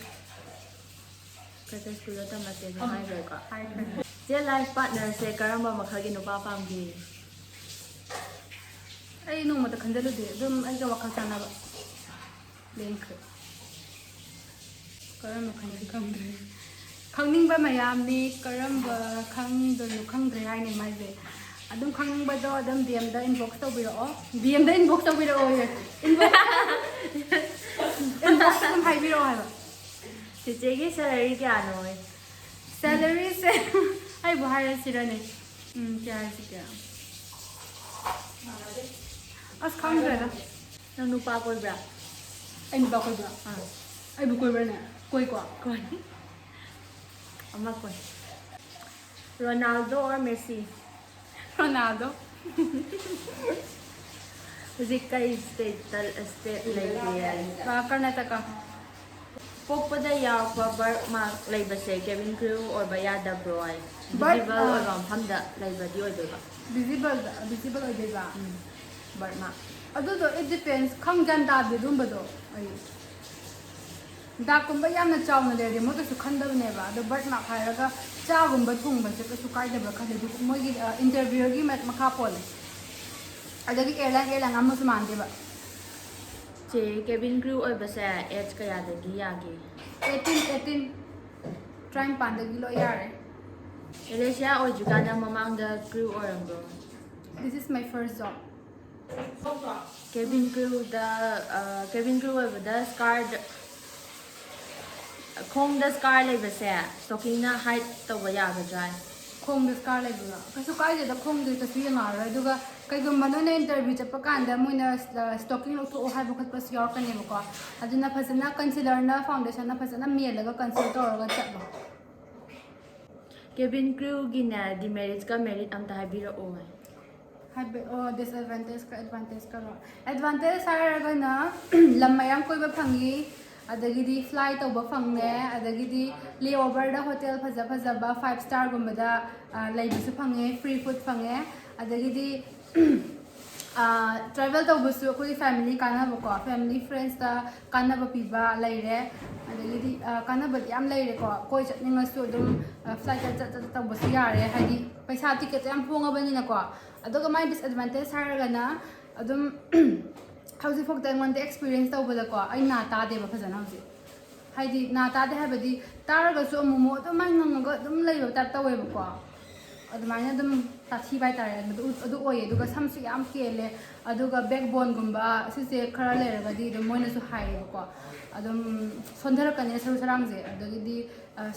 ꯀꯩ ꯀꯩ ꯁ꯭ꯀꯨꯜꯗ ꯇꯝꯃꯛꯀꯦꯁꯨ ꯑꯣ, ꯍꯥꯏꯈ꯭ꯔꯦꯀꯣ꯫ ꯍꯥꯏꯈ꯭ꯔꯦ꯫ ꯆꯦ, ꯂꯥꯏꯐ ꯄꯥꯔꯠꯅꯔꯁꯦ ꯀꯔꯝꯕ ꯃꯈꯜꯒꯤ ꯅꯨꯄꯥ ꯄꯥꯝꯒꯦ? ꯑꯩ ꯅꯣꯡꯃꯇ ꯈꯟꯖꯜꯂꯨꯗꯦ, ꯑꯗꯨꯝ ꯑꯩꯒ ꯋꯥꯈꯜ ꯆꯥꯟꯅꯕ ꯂꯦꯡꯈ꯭ꯔꯦ꯫ ꯀꯔꯝꯕ ꯈꯟꯁꯤ ꯈꯪꯗ꯭ꯔꯦ꯫ ꯈꯪꯅꯤꯡꯕ ꯃꯌꯥꯝꯅꯤ, ꯀꯔꯝꯕ ꯈꯪꯗꯣꯏꯅꯣ ꯈꯪꯗ꯭ꯔꯦ ꯍꯥꯏꯅꯦ ꯃꯥꯏꯁꯦ꯫ ꯑꯗꯨꯝ ꯈꯪꯅꯤꯡꯕꯗꯣ ꯑꯗꯨꯝ ꯗꯤ ꯑꯦꯝꯗ ꯏꯟꯕꯣꯛꯁ ꯇꯧꯕꯤꯔꯛꯑꯣ꯫ ꯗꯤ ꯑꯦꯝꯗ ꯏꯟꯕꯣꯛꯁ ꯇꯧꯕꯤꯔꯛꯑꯣ꯫ ꯏꯟꯕꯣꯛꯁ ꯑꯗꯨꯝ ꯍꯥꯏꯕꯤꯔꯛꯑꯣ ꯍꯥꯏꯕ꯫ ꯆꯦꯆꯦꯒꯤ ꯁꯦꯂꯔꯤ ꯀꯌꯥꯅꯣ? ꯁꯦꯂꯔꯤꯁꯦ ꯑꯩꯕꯨ ꯍꯥꯏꯔꯁꯤꯔꯅꯦ? ꯎꯝ, ꯀꯌꯥ ꯍꯥꯏꯁꯤꯒꯦ? ꯑꯁ, ꯈꯪꯗ꯭ꯔꯦꯗ꯫ ꯅꯪ ꯅꯨꯄꯥ ꯀꯣꯏꯕ꯭ꯔꯥ? ꯑꯩ ꯅꯨꯄꯥ ꯀꯣꯏꯕ꯭ꯔꯥ? ꯑꯥ꯫ ꯑꯩꯕꯨ ꯀꯣꯏꯕ꯭ꯔꯥꯅꯦ? ꯀꯣꯏꯀꯣ꯫ ꯀꯣꯏ꯫ ꯑꯃ ꯀꯣꯏ꯫ Ronaldo or Messi? ꯔꯣꯅꯥꯜꯗꯣ꯫ ꯍꯧꯖꯤꯛ ꯀꯩ ꯁ꯭ꯇꯦꯠꯇ, ꯁ꯭ꯇꯦꯠ ꯂꯩꯒꯦ? ꯑ, ꯀꯔꯅꯥꯇꯀꯥ꯫ ꯄꯣꯛꯄꯗ ꯌꯥꯎꯔꯛꯄ ꯕꯔꯠ ꯃꯥꯔꯛ ꯂꯩꯕꯁꯦ ꯀꯦꯕꯤꯟ ꯀ꯭ꯔꯨ ꯑꯣꯏꯕ ꯌꯥꯗꯕ꯭ꯔꯣ ꯍꯥꯏ? ꯕꯔꯠ, ꯚꯤꯖꯤꯕꯜ ꯑ, ꯑꯣꯏꯕ ꯃꯐꯝꯗ ꯂꯩꯕꯗꯤ ꯑꯣꯏꯗꯣꯏꯕ? ꯚꯤꯖꯤꯕꯜꯗ ꯚꯤꯖꯤꯕꯜ ꯑꯣꯏꯗꯣꯏꯕ꯫ Birth mark. ꯑꯗꯨꯗꯣ it depends, ꯈꯪ ꯒ꯭ꯌꯥꯟ ꯇꯥꯗꯦ ꯑꯗꯨꯝꯕꯗꯣ ꯑꯩ꯫ ꯗꯥꯛꯀꯨꯝꯕ ꯌꯥꯝꯅ ꯆꯥꯎꯅ ꯂꯩꯔꯗꯤ ꯃꯣꯏ ꯀꯩꯁꯨ ꯈꯟꯗꯕꯅꯦꯕ꯫ ꯑꯗꯣ ꯕꯔꯠ ꯃꯥꯔꯛ ꯍꯥꯏꯔꯒ ꯆꯥꯒꯨꯝꯕ ꯊꯨꯡꯕꯁꯦ ꯀꯩꯁꯨ ꯀꯥꯏꯗꯕ꯭ꯔꯥ ꯈꯜꯂꯦ꯫ ꯑꯗꯨ ꯃꯣꯏꯒꯤ ꯏꯟꯇꯔꯚꯤꯌꯨꯒꯤ ꯃꯈꯥ ꯄꯣꯜꯂꯦ꯫ ꯑꯗꯒꯤ ꯑꯦꯌꯔꯂꯥꯏꯟ ꯑꯦꯌꯔꯂꯥꯏꯟ ꯑꯃꯁꯨ ꯃꯥꯟꯗꯦꯕ꯫ ꯆꯦ, ꯀꯦꯕꯤꯟ ꯀ꯭ꯔꯤꯎ ꯑꯣꯏꯕꯁꯦ ꯑꯦꯖ ꯀꯌꯥꯗꯒꯤ ꯌꯥꯒꯦ? ꯑꯩꯠꯇꯤꯟ ꯑꯩꯠꯇꯤꯟ ꯇꯔꯥꯅꯤꯄꯥꯟꯗꯒꯤ ꯂꯣꯏ ꯌꯥꯔꯦ꯫ ꯑꯦꯂꯦꯁꯤꯌꯥ ꯑꯣꯏꯗ꯭ꯔꯤꯀꯥꯟꯗ ꯃꯃꯥꯡꯗ ꯀ꯭ꯔꯤꯎ ꯑꯣꯏꯔꯝꯕ꯭ꯔꯣ? This is my first job. Cabin ꯀ꯭ꯔꯤꯎꯗ ꯀꯦꯕꯤꯟ ꯀ꯭ꯔꯤꯎ ꯑꯣꯏꯕꯗ ꯁ꯭ꯀꯥꯔꯗ ꯈꯣꯡꯗ ꯁ꯭ꯀꯥꯔ ꯂꯩꯕꯁꯦ ꯁ꯭ꯇꯣꯀꯤꯡꯅ ꯍꯥꯏꯠ ꯇꯧꯕ ꯌꯥꯒꯗ꯭ꯔꯥ? ꯈꯣꯡꯗ ꯁ꯭ꯀꯥꯔ ꯂꯩꯕ꯭ꯔꯥ? ꯀꯩꯁꯨ ꯀꯥꯏꯗꯦꯗ, ꯈꯣꯡꯗꯤ ꯀꯩꯁꯨ ꯌꯦꯡꯉꯛꯑꯔꯣꯏ꯫ ꯑꯗꯨꯒ ꯀꯩꯒꯨꯝꯕ ꯅꯣꯏꯅ ꯏꯟꯇꯔꯚ꯭ꯌꯨ ꯆꯠꯄ ꯀꯥꯟꯗ ꯃꯣꯏꯅ ꯁ꯭ꯇꯣꯀꯤꯡ ꯂꯧꯊꯣꯛꯑꯣ ꯍꯥꯏꯕ ꯈꯣꯠꯄꯁꯨ ꯌꯥꯎꯔꯛꯀꯅꯦꯕꯀꯣ꯫ ꯑꯗꯨꯅ ꯐꯖꯅ ꯀꯟꯁꯤꯂꯔꯅ ꯐꯥꯎꯟꯗꯦꯁꯟꯅ ꯐꯖꯅ ꯃꯦꯜꯂꯒ ꯀꯟꯁꯤꯜ ꯇꯧꯔꯒ ꯆꯠꯂꯣ꯫ ꯀꯦꯕꯤꯟ ꯀ꯭ꯔꯤꯎꯒꯤꯅꯦ ꯗꯤꯃꯦꯔꯤꯠꯁꯀ ꯃꯦꯔꯤꯠ ꯑꯝꯇ ꯍꯥꯏꯕꯤꯔꯛꯑꯣ꯫ ꯍꯥꯏꯕ ꯑꯣ, ꯗꯤꯁꯑꯦꯗꯚꯥꯟꯇꯦꯖꯀ ꯑꯦꯗꯚꯥꯟꯇꯦꯖꯀꯔꯣ? ꯑꯦꯗꯚꯥꯟꯇꯦꯖ ꯍꯥꯏꯔꯒꯅ ꯂꯝ ꯃꯌꯥꯝ ꯀꯣꯏꯕ ꯐꯪꯉꯤ, ꯑꯗꯒꯤꯗꯤ ꯐ꯭ꯂꯥꯏ ꯇꯧꯕ ꯐꯪꯉꯦ, ꯑꯗꯒꯤꯗꯤ ꯂꯦꯑꯣꯚꯔꯗ ꯍꯣꯇꯦꯜ ꯐꯖ ꯐꯖꯕ ꯐꯥꯏꯚ ꯁ꯭ꯇꯥꯔꯒꯨꯝꯕꯗ ꯂꯩꯕꯁꯨ ꯐꯪꯉꯦ, ꯐ꯭ꯔꯤ ꯐꯨꯗ ꯐꯪꯉꯦ꯫ ꯑꯗꯒꯤꯗꯤ ꯇ꯭ꯔꯥꯚꯦꯜ ꯇꯧꯕꯁꯨ ꯑꯩꯈꯣꯏꯒꯤ ꯐꯦꯃꯤꯂꯤ ꯀꯥꯟꯅꯕꯀꯣ, ꯐꯦꯃꯤꯂꯤ ꯐ꯭ꯔꯦꯟꯁꯇ ꯀꯥꯟꯅꯕ ꯄꯤꯕ ꯂꯩꯔꯦ꯫ ꯑꯗꯒꯤꯗꯤ ꯀꯥꯟꯅꯕꯗꯤ ꯌꯥꯝ ꯂꯩꯔꯦꯀꯣ꯫ ꯀꯣꯏ ꯆꯠꯅꯤꯡꯉꯁꯨ ꯑꯗꯨꯝ ꯐ꯭ꯂꯥꯏꯠꯇ ꯆꯠ ꯆꯠ ꯇꯧꯕꯁꯨ ꯌꯥꯔꯦ, ꯍꯥꯏꯗꯤ ꯄꯩꯁꯥ ꯇꯤꯀꯦꯠꯇꯣ ꯌꯥꯝ ꯍꯣꯡꯉꯕꯅꯤꯅꯀꯣ꯫ ꯑꯗꯨꯒ ꯃꯥꯏ ꯗꯤꯁꯑꯦꯗꯚꯥꯟꯇꯦꯖ ꯍꯥꯏꯔꯒꯅ ꯑꯗꯨꯝ ꯍꯧꯖꯤꯛꯐꯥꯎꯗ ꯑꯩꯉꯣꯟꯗ ꯑꯦꯛꯁꯄꯤꯔꯤꯌꯦꯟꯁ ꯇꯧꯕꯗꯀꯣ, ꯑꯩ ꯅꯥ ꯇꯥꯗꯦꯕ ꯐꯖꯅ ꯍꯧꯖꯤꯛ꯫ ꯍꯥꯏꯗꯤ ꯅꯥ ꯇꯥꯗꯦ ꯍꯥꯏꯕꯗꯤ ꯇꯥꯔꯒꯁꯨ ꯑꯃꯨꯛ ꯑꯃꯨꯛ ꯑꯗꯨꯃꯥꯏꯅ ꯉꯪꯉꯒ ꯑꯗꯨꯝ ꯂꯩꯕ ꯇꯥꯏꯞ ꯇꯧꯋꯦꯕꯀꯣ꯫ ꯑꯗꯨꯃꯥꯏꯅ ꯑꯗꯨꯝ ꯇꯥꯊꯤꯕ ꯍꯥꯏꯇꯥꯔꯦ, ꯑꯗꯨ ꯑꯗꯨ ꯑꯣꯏꯌꯦ꯫ ꯑꯗꯨꯒ ꯁꯝꯁꯨ ꯌꯥꯝ ꯀꯦꯜꯂꯦ, ꯑꯗꯨꯒ ꯕꯦꯛ ꯕꯣꯟꯒꯨꯝꯕ ꯁꯤꯁꯦ ꯈꯔ ꯂꯩꯔꯒꯗꯤ ꯑꯗꯨꯝ ꯃꯣꯏꯅꯁꯨ ꯍꯥꯏꯌꯦꯕꯀꯣ, ꯑꯗꯨꯝ ꯁꯣꯟꯊꯔꯛꯀꯅꯤ ꯁꯔꯨ ꯁꯔꯥꯡꯁꯦ꯫ ꯑꯗꯒꯤꯗꯤ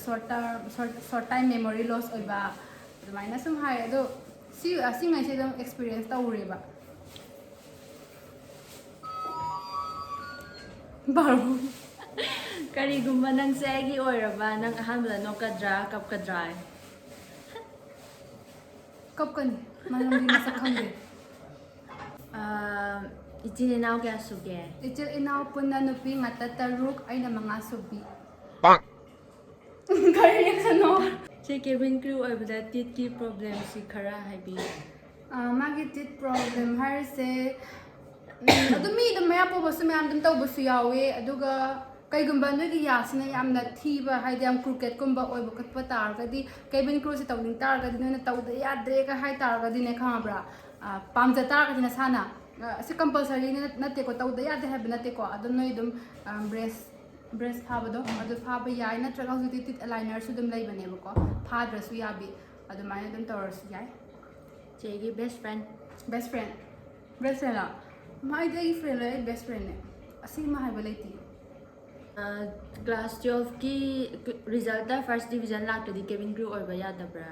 short term short short time memory loss ꯑꯣꯏꯕ ꯑꯗꯨꯃꯥꯏꯅ ꯁꯨꯝ ꯍꯥꯏ꯫ ꯑꯗꯣ ꯁꯤ ꯑꯁꯤꯉꯩꯁꯦ ꯑꯗꯨꯝ ꯑꯦꯛꯁꯄꯤꯔꯤꯌꯦꯟꯁ ꯇꯧꯔꯦꯕ꯫ ꯕꯥꯔꯣ꯫ ꯀꯔꯤꯒꯨꯝꯕ ꯅꯪꯁꯦ ꯑꯩꯒꯤ ꯑꯣꯏꯔꯕ ꯅꯪ ꯑꯍꯥꯟꯕꯗ ꯅꯣꯛꯀꯗ꯭ꯔꯥ ꯀꯞꯀꯗ꯭ꯔꯥ? ꯀꯞꯀꯅꯤ, ꯃꯔꯝꯗꯤ ꯃꯁꯛ ꯈꯪꯗꯦ꯫ ꯑꯥ, ꯏꯆꯤꯟ ꯏꯅꯥꯎ ꯀꯌꯥ ꯁꯨꯒꯦ? ꯏꯆꯤꯜ ꯏꯅꯥꯎ ꯄꯨꯟꯅ ꯅꯨꯄꯤ ꯉꯥꯛꯇ ꯇꯔꯨꯛ, ꯑꯩꯅ ꯃꯉꯥ ꯁꯨꯕꯤ꯫ ꯀꯔꯤ ꯔꯤꯌꯦꯛꯁꯟꯅꯣ? ꯆꯦ, ꯀꯦꯕꯤꯟ ꯀ꯭ꯔꯤꯎ ꯑꯣꯏꯕꯗ ꯇꯤꯠꯀꯤ ꯄ꯭ꯔꯣꯕ꯭ꯂꯦꯝꯁꯤ ꯈꯔ ꯍꯥꯏꯕꯤꯌꯨ꯫ ꯑꯥ, ꯃꯥꯒꯤ teeth problem ꯍꯥꯏꯔꯤꯁꯦ, ꯎꯝ, ꯑꯗꯨꯝ ꯃꯤ ꯑꯗꯨꯝ ꯃꯌꯥ ꯄꯣꯕꯁꯨ ꯃꯌꯥꯝ ꯑꯗꯨꯝ ꯇꯧꯕꯁꯨ ꯌꯥꯎꯋꯦ꯫ ꯑꯗꯨꯒ ꯀꯩꯒꯨꯝꯕ ꯅꯣꯏꯒꯤ ꯌꯥꯁꯤꯅ ꯌꯥꯝꯅ ꯊꯤꯕ, ꯍꯥꯏꯗꯤ ꯌꯥꯝ crookedꯀꯨꯝꯕ ꯑꯣꯏꯕ ꯈꯣꯠꯄ ꯇꯥꯔꯒꯗꯤ, cabin crewꯁꯦ ꯇꯧꯅꯤꯡ ꯇꯥꯔꯒꯗꯤ, ꯅꯣꯏꯅ ꯇꯧꯗ ꯌꯥꯗ꯭ꯔꯦꯒ ꯍꯥꯏ ꯇꯥꯔꯒꯗꯤꯅꯦ, ꯈꯪꯉꯕ꯭ꯔꯥ? ꯑꯥ, ꯄꯥꯝꯖ ꯇꯥꯔꯒꯗꯤ ꯅꯁꯥꯅ, ꯑꯥ, ꯑꯁꯤ compulsory ꯅꯠꯇꯦꯀꯣ, ꯇꯧꯗ ꯌꯥꯗꯦ ꯍꯥꯏꯕ ꯅꯠꯇꯦꯀꯣ꯫ ꯑꯗꯨꯝ ꯅꯣꯏ ꯑꯗꯨꯝ, ꯑꯥ, brace brace ꯐꯥꯕꯗꯣ, ꯑꯗꯨ ꯐꯥꯕ ꯌꯥꯏ꯫ ꯅꯠꯇ꯭ꯔꯒ ꯍꯧꯖꯤꯛꯇꯤ teeth alignerꯁꯨ ꯑꯗꯨꯝ ꯂꯩꯕꯅꯦꯕꯀꯣ, ꯐꯥꯗ꯭ꯔꯁꯨ ꯌꯥꯕꯤ꯫ ꯑꯗꯨꯃꯥꯏꯅ ꯑꯗꯨꯝ ꯇꯧꯔꯁꯨ ꯌꯥꯏ꯫ ꯆꯦꯒꯤ best friend? Best friend? Best friendꯂꯣ? ꯃꯥꯏꯗꯤ ꯑꯩꯒꯤ friendꯂꯣ? ꯑꯩ best friendꯅꯦ꯫ ꯑꯁꯤꯃ ꯍꯥꯏꯕ ꯂꯩꯇꯦ꯫ ꯑ, class twelveꯀꯤ resultꯇ first division ꯂꯥꯛꯇ꯭ꯔꯗꯤ cabin crew ꯑꯣꯏꯕ ꯌꯥꯗꯕ꯭ꯔꯥ?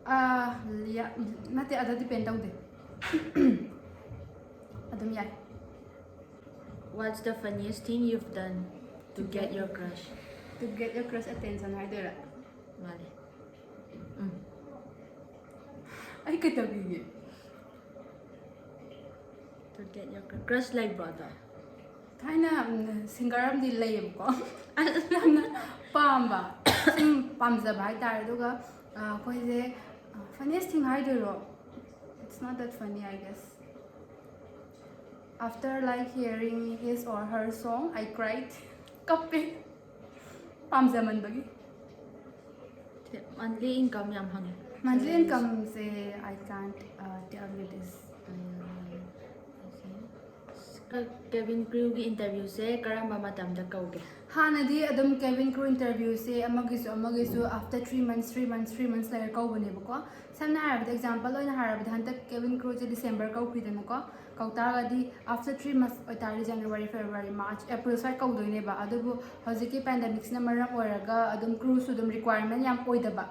ꯑꯥ, ꯌꯥ-, ꯅꯠꯇꯦ, ꯑꯗ depend ꯇꯧꯗꯦ꯫ ꯑꯗꯨꯝ ꯌꯥꯏ꯫ What's the funniest thing you've done to get your crush? To get your crush attention ꯍꯥꯏꯗꯣꯏꯔꯥ? ꯃꯥꯅꯦ꯫ ꯎꯝ꯫ ꯑꯩ ꯀꯩꯗꯧꯔꯤꯒꯦ? To get your crush, crush ꯂꯩꯕ꯭ꯔꯣ ꯑꯗꯣ? ꯊꯥꯏꯅ, ꯎꯝ, singer ꯑꯃꯗꯤ ꯂꯩꯌꯦꯕꯀꯣ꯫ ꯌꯥꯝꯅ ꯄꯥꯝꯕ꯫ ꯁꯨꯝ ꯄꯥꯝꯖꯕ ꯍꯥꯏꯇꯥꯔꯦ꯫ ꯑꯗꯨꯒ, ꯑ, ꯑꯩꯈꯣꯏꯁꯦ, ꯑ, funniest thing ꯍꯥꯏꯗꯣꯏꯔꯣ? It's not that funny, I guess. After, like, hearing his or her song, I cried. ꯀꯞꯄꯦ꯫ ꯄꯥꯝꯖꯃꯟꯕꯒꯤ꯫ Monthly income ꯌꯥꯝ ꯍꯪꯉꯦ꯫ Monthly incomeꯁꯦ, I can't, uh, tell you this. Cabin crewꯒꯤ interviewꯁꯦ ꯀꯔꯝꯕ ꯃꯇꯝꯗ ꯀꯧꯒꯦ? ꯍꯥꯟꯅꯗꯤ ꯑꯗꯨꯝ cabin crew interviewꯁꯦ ꯑꯃꯒꯤꯁꯨ ꯑꯃꯒꯤꯁꯨ after three months, three months, three months ꯂꯩꯔ ꯀꯧꯕꯅꯦꯕꯀꯣ꯫ ꯁꯝꯅ ꯍꯥꯏꯔꯕꯗ, example ꯑꯣꯏꯅ ꯍꯥꯏꯔꯕꯗ, ꯍꯟꯗꯛ cabin crewꯁꯦ December ꯀꯧꯈꯤꯗꯅꯀꯣ꯫ ꯀꯧ ꯇꯥꯔꯒꯗꯤ after three months ꯑꯣꯏꯇꯥꯔꯗꯤ January, February, March, April ꯁ꯭ꯋꯥꯏ ꯀꯧꯗꯣꯏꯅꯦꯕ꯫ ꯑꯗꯨꯕꯨ ꯍꯧꯖꯤꯛꯀꯤ pandemicꯁꯤꯅ ꯃꯔꯝ ꯑꯣꯏꯔꯒ ꯑꯗꯨꯝ crewꯁꯨ ꯑꯗꯨꯝ requirement ꯌꯥꯝ ꯑꯣꯏꯗꯕ꯫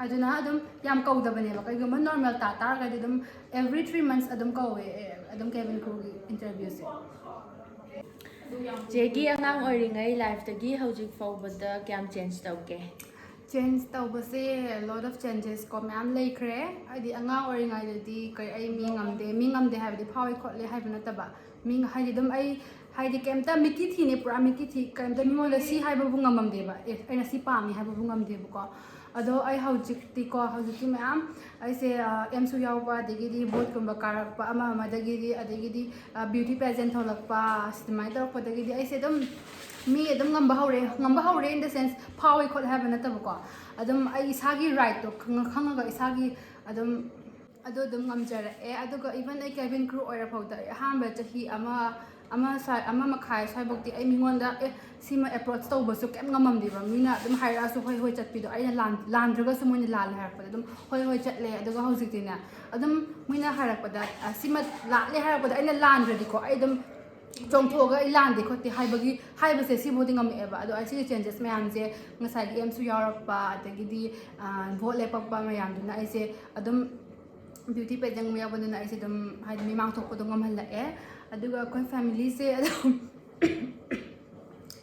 ꯑꯗꯨꯅ ꯑꯗꯨꯝ ꯌꯥꯝ ꯀꯧꯗꯕꯅꯦꯕ꯫ ꯀꯩꯒꯨꯝꯕ normal ꯇꯥ ꯇꯥꯔꯒꯗꯤ ꯑꯗꯨꯝ every three months ꯑꯗꯨꯝ ꯀꯧꯋꯦ, ꯑꯦ, ꯑꯗꯨꯝ cabin crewꯒꯤ interviewꯁꯦ꯫ ꯆꯦꯒꯤ ꯑꯉꯥꯡ ꯑꯣꯏꯔꯤꯉꯩ lifeꯇꯒꯤ ꯍꯧꯖꯤꯛ ꯐꯥꯎꯕꯗ ꯀꯌꯥꯝ change ꯇꯧꯒꯦ? Change ꯇꯧꯕꯁꯦ, lot of changes ꯀꯣ, ꯃꯌꯥꯝ ꯂꯩꯈ꯭ꯔꯦ꯫ ꯍꯥꯏꯗꯤ ꯑꯉꯥꯡ ꯑꯣꯏꯔꯤꯉꯩꯗꯗꯤ ꯀꯩ, ꯑꯩ ꯃꯤ ꯉꯝꯗꯦ, ꯃꯤ ꯉꯝꯗꯦ ꯍꯥꯏꯕꯗꯤ ꯐꯥꯎꯏ ꯈꯣꯠꯂꯤ ꯍꯥꯏꯕ ꯅꯠꯇꯕ, ꯃꯤ ꯍꯥꯏꯗꯤ ꯑꯗꯨꯝ ꯑꯩ ꯍꯥꯏꯗꯤ ꯀꯩꯝꯇ ꯃꯤꯠꯀꯤ ꯊꯤꯅꯦ, ꯄꯨꯔꯥ ꯃꯤꯠꯀꯤ ꯊꯤ, ꯀꯩꯝꯇ ꯃꯤꯉꯣꯟꯗ ꯁꯤ ꯍꯥꯏꯕꯕꯨ ꯉꯝꯃꯝꯗꯦꯕ, ꯑꯦ, ꯑꯩꯅ ꯁꯤ ꯄꯥꯝꯃꯤ ꯍꯥꯏꯕꯕꯨ ꯉꯝꯗꯦꯕꯀꯣ꯫ ꯑꯗꯣ ꯑꯩ ꯍꯧꯖꯤꯛꯇꯤꯀꯣ, ꯍꯧꯖꯤꯛꯇꯤ ꯃꯌꯥꯝ ꯑꯩꯁꯦ ꯑꯦꯝꯁꯨ ꯌꯥꯎꯕ, ꯑꯗꯒꯤꯗꯤ ꯕꯣꯠꯀꯨꯝꯕ ꯀꯥꯔꯛꯄ, ꯑꯃ ꯑꯃꯗꯒꯤꯗꯤ, ꯑꯗꯒꯤꯗꯤ ꯕ꯭ꯌꯨꯇꯤ ꯄꯦꯖꯦꯟ ꯊꯣꯛꯂꯛꯄ, ꯑꯗꯨꯃꯥꯏꯅ ꯇꯧꯔꯛꯄꯗꯒꯤꯗꯤ ꯑꯩꯁꯦ ꯑꯗꯨꯝ ꯃꯤ ꯑꯗꯨꯝ ꯉꯝꯕ ꯍꯧꯔꯦ꯫ ꯉꯝꯕ ꯍꯧꯔꯦ in the sense, ꯐꯥꯎꯋꯦ ꯈꯣꯠꯂꯦ ꯍꯥꯏꯕ ꯅꯠꯇꯕꯀꯣ, ꯑꯗꯨꯝ ꯑꯩ ꯏꯁꯥꯒꯤ ꯔꯥꯏꯠꯇꯣ ꯈꯪꯉ-, ꯈꯪꯉꯒ ꯏꯁꯥꯒꯤ ꯑꯗꯨꯝ ꯑꯗꯨ ꯑꯗꯨꯝ ꯉꯝꯖꯔꯛꯑꯦ꯫ ꯑꯗꯨꯒ even ꯑꯩ ꯀꯦꯕꯤꯟ ꯀ꯭ꯔꯨ ꯑꯣꯏꯔꯐꯥꯎꯗ ꯑꯩ ꯑꯍꯥꯟꯕ ꯆꯍꯤ ꯑꯃ, ꯑꯃ ꯁ꯭ꯋꯥꯏ, ꯑꯃ ꯃꯈꯥꯏ ꯁ꯭ꯋꯥꯏꯐꯥꯎꯗꯤ ꯑꯩ ꯃꯤꯉꯣꯟꯗ, "ꯑꯦ, ꯁꯤꯃ ꯑꯦꯄ꯭ꯔꯣꯆ ꯇꯧꯕꯁꯨ ꯀꯩꯝ ꯉꯝꯃꯝꯗꯦꯕ꯫ ꯃꯤꯅ ꯑꯗꯨꯝ ꯍꯥꯏꯔꯛꯑꯁꯨ ꯍꯣꯏ ꯍꯣꯏ ꯆꯠꯄꯤꯗꯣ, ꯑꯩꯅ ꯂꯥꯟ-, ꯂꯥꯟꯗ꯭ꯔꯒꯁꯨ ꯃꯣꯏꯅ ꯂꯥꯜꯂꯦ ꯍꯥꯏꯔꯛꯄꯗ ꯑꯗꯨꯝ ꯍꯣꯏ ꯍꯣꯏ ꯆꯠꯂꯦ"꯫ ꯑꯗꯨꯒ ꯍꯧꯖꯤꯛꯇꯤꯅꯦ, ꯑꯗꯨꯝ ꯃꯣꯏꯅ ꯍꯥꯏꯔꯛꯄꯗ, "ꯑ, ꯁꯤꯃ ꯂꯥꯜꯂꯦ" ꯍꯥꯏꯔꯛꯄꯗ ꯑꯩꯅ ꯂꯥꯟꯗ꯭ꯔꯗꯤꯀꯣ, ꯑꯩ ꯑꯗꯨꯝ ꯆꯣꯡꯊꯣꯛꯑꯒ "ꯑꯩ ꯂꯥꯟꯗꯦ ꯈꯣꯠꯇꯦ" ꯍꯥꯏꯕꯒꯤ, ꯍꯥꯏꯕꯁꯦ ꯁꯤꯐꯥꯎꯗꯤ ꯉꯝꯃꯛꯑꯦꯕ꯫ ꯑꯗꯣ ꯑꯩ ꯁꯤꯒꯤ ꯆꯦꯟꯖꯦꯁ ꯃꯌꯥꯝꯁꯦ ꯉꯁꯥꯏꯒꯤ ꯑꯦꯝꯁꯨ ꯌꯥꯎꯔꯛꯄ, ꯑꯗꯒꯤꯗꯤ, ꯑ, ꯚꯣꯠ ꯂꯦꯞꯄꯛꯄ ꯃꯌꯥꯝꯗꯨꯅ ꯑꯩꯁꯦ ꯑꯗꯨꯝ ꯕ꯭ꯌꯨꯇꯤ ꯄꯦꯖꯦꯟ ꯑꯃ ꯌꯥꯎꯕꯅꯤꯅ ꯑꯩꯁꯦ ꯑꯗꯨꯝ, ꯍꯥꯏꯗꯤ, ꯃꯤꯃꯥꯡ ꯊꯣꯛꯄꯗꯣ ꯉꯝꯍꯜꯂꯛꯑꯦ꯫ ꯑꯗꯨꯒ ꯑꯩꯈꯣꯏ ꯐꯦꯃꯤꯂꯤꯁꯦ ꯑꯗꯨꯝ,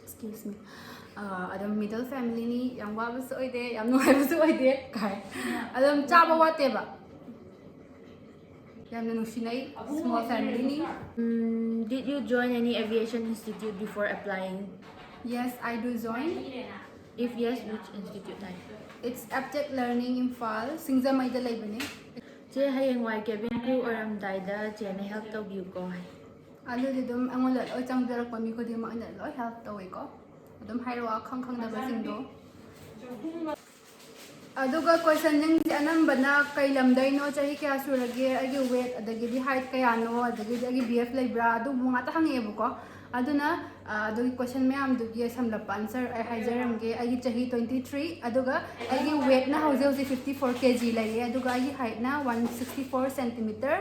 excuse me, ꯑ, ꯑꯗꯨꯝ ꯃꯤꯗꯜ ꯐꯦꯃꯤꯂꯤꯅꯤ, ꯌꯥꯝ ꯋꯥꯕꯁꯨ ꯑꯣꯏꯗꯦ, ꯌꯥꯝ ꯅꯨꯡꯉꯥꯏꯕꯁꯨ ꯑꯣꯏꯗꯦ ꯀꯥꯏ, ꯑꯗꯨꯝ ꯆꯥꯕ ꯋꯥꯠꯇꯦꯕ, ꯌꯥꯝꯅ ꯅꯨꯡꯁꯤꯅꯩ, small ꯐꯦꯃꯤꯂꯤꯅꯤ꯫ Mm, did you join any aviation institute before applying? Yes, I do join. If yes, which institute? ꯍꯥꯏ꯫ It's Aptech Learning Imphal, ꯁꯤꯡꯖꯃꯩꯗ ꯂꯩꯕꯅꯦ꯫ ꯆꯦ, ꯍꯌꯦꯡꯋꯥꯏ ꯀꯦꯕꯤꯟ ꯀ꯭ꯔꯨ ꯑꯣꯏꯔꯝꯗꯥꯏꯗ ꯆꯦꯅ ꯍꯦꯜꯞ ꯇꯧꯕꯤꯌꯨꯀꯣ ꯍꯥꯏ꯫ ꯑꯗꯨꯗꯤ ꯑꯗꯨꯝ ꯑꯩꯉꯣꯟꯗ ꯂꯣꯏ ꯆꯪꯖꯔꯛꯄ ꯃꯤ ꯈꯨꯗꯤꯡꯃꯛ ꯑꯩꯅ ꯂꯣꯏ ꯍꯦꯜꯞ ꯇꯧꯋꯦꯀꯣ, ꯑꯗꯨꯝ ꯍꯥꯏꯔꯛꯑꯣ ꯑꯈꯪ ꯈꯪꯗꯕꯁꯤꯡꯗꯣ꯫ ꯑꯗꯨꯒ ꯀꯣꯏꯁꯟꯁꯤꯡꯁꯦ ꯑꯅꯝꯕꯅ ꯀꯩ ꯂꯝꯗꯩꯅꯣ, ꯆꯍꯤ ꯀꯌꯥ ꯁꯨꯔꯒꯦ, ꯑꯩꯒꯤ ꯋꯦꯠ, ꯑꯗꯒꯤꯗꯤ ꯍꯥꯏꯠ ꯀꯌꯥꯅꯣ, ꯑꯗꯒꯤꯗꯤ ꯑꯩꯒꯤ ꯕꯤ ꯑꯦꯐ ꯂꯩꯕ꯭ꯔꯥ, ꯑꯗꯨꯒꯨꯝꯕ ꯉꯥꯛꯇ ꯍꯪꯉꯛꯑꯦꯕꯀꯣ꯫ ꯑꯗꯨꯅ, ꯑ, ꯑꯗꯨꯒꯤ ꯀꯣꯏꯁꯟ ꯃꯌꯥꯝꯗꯨꯒꯤ ꯁꯝꯂꯞꯄ ꯑꯟꯁꯔ ꯑꯩ ꯍꯥꯏꯖꯔꯝꯒꯦ꯫ ꯑꯩꯒꯤ ꯆꯍꯤ twenty three, ꯑꯗꯨꯒ ꯑꯩꯒꯤ ꯋꯦꯠꯅ ꯍꯧꯖꯤꯛ ꯍꯧꯖꯤꯛ fifty four K G ꯂꯩꯌꯦ, ꯑꯗꯨꯒ ꯑꯩꯒꯤ ꯍꯥꯏꯠꯅ one sixty four centimeter꯫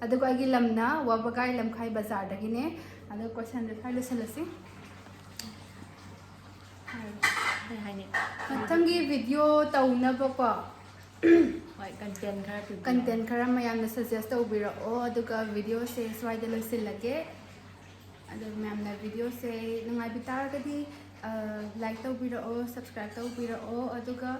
ꯑꯗꯨꯒ ꯑꯩꯒꯤ ꯂꯝꯅ ꯋꯥꯕꯒꯥꯏ ꯂꯝꯈꯥꯏ ꯕꯖꯥꯔꯗꯒꯤꯅꯦ꯫ ꯑꯗꯣ ꯀꯣꯏꯁꯟꯗꯣ ꯁ꯭ꯋꯥꯏ ꯂꯣꯏꯁꯤꯜꯂꯁꯤ꯫ ꯀꯩ ꯍꯥꯏꯅꯤ? ꯃꯊꯪꯒꯤ ꯚꯤꯗꯤꯑꯣ ꯇꯧꯅꯕꯀꯣ, ꯍꯣꯏ, ꯀꯟꯇꯦꯟ ꯈꯔ ꯄꯤꯕꯤꯌꯣ꯫ ꯀꯟꯇꯦꯟ ꯈꯔ ꯃꯌꯥꯝꯅ ꯁꯖꯦꯁ ꯇꯧꯕꯤꯔꯛꯑꯣ, ꯑꯗꯨꯒ ꯚꯤꯗꯤꯑꯣꯁꯦ ꯁ꯭ꯋꯥꯏꯗ ꯂꯣꯏꯁꯤꯜꯂꯒꯦ꯫ ꯑꯗꯣ ꯃꯌꯥꯝꯅ ꯚꯤꯗꯤꯑꯣꯁꯦ ꯅꯨꯡꯉꯥꯏꯕꯤ ꯇꯥꯔꯒꯗꯤ, ꯑ, ꯂꯥꯏꯛ ꯇꯧꯕꯤꯔꯛꯑꯣ, ꯁꯕꯁꯀ꯭ꯔꯥꯏꯕ ꯇꯧꯕꯤꯔꯛꯑꯣ, ꯑꯗꯨꯒ,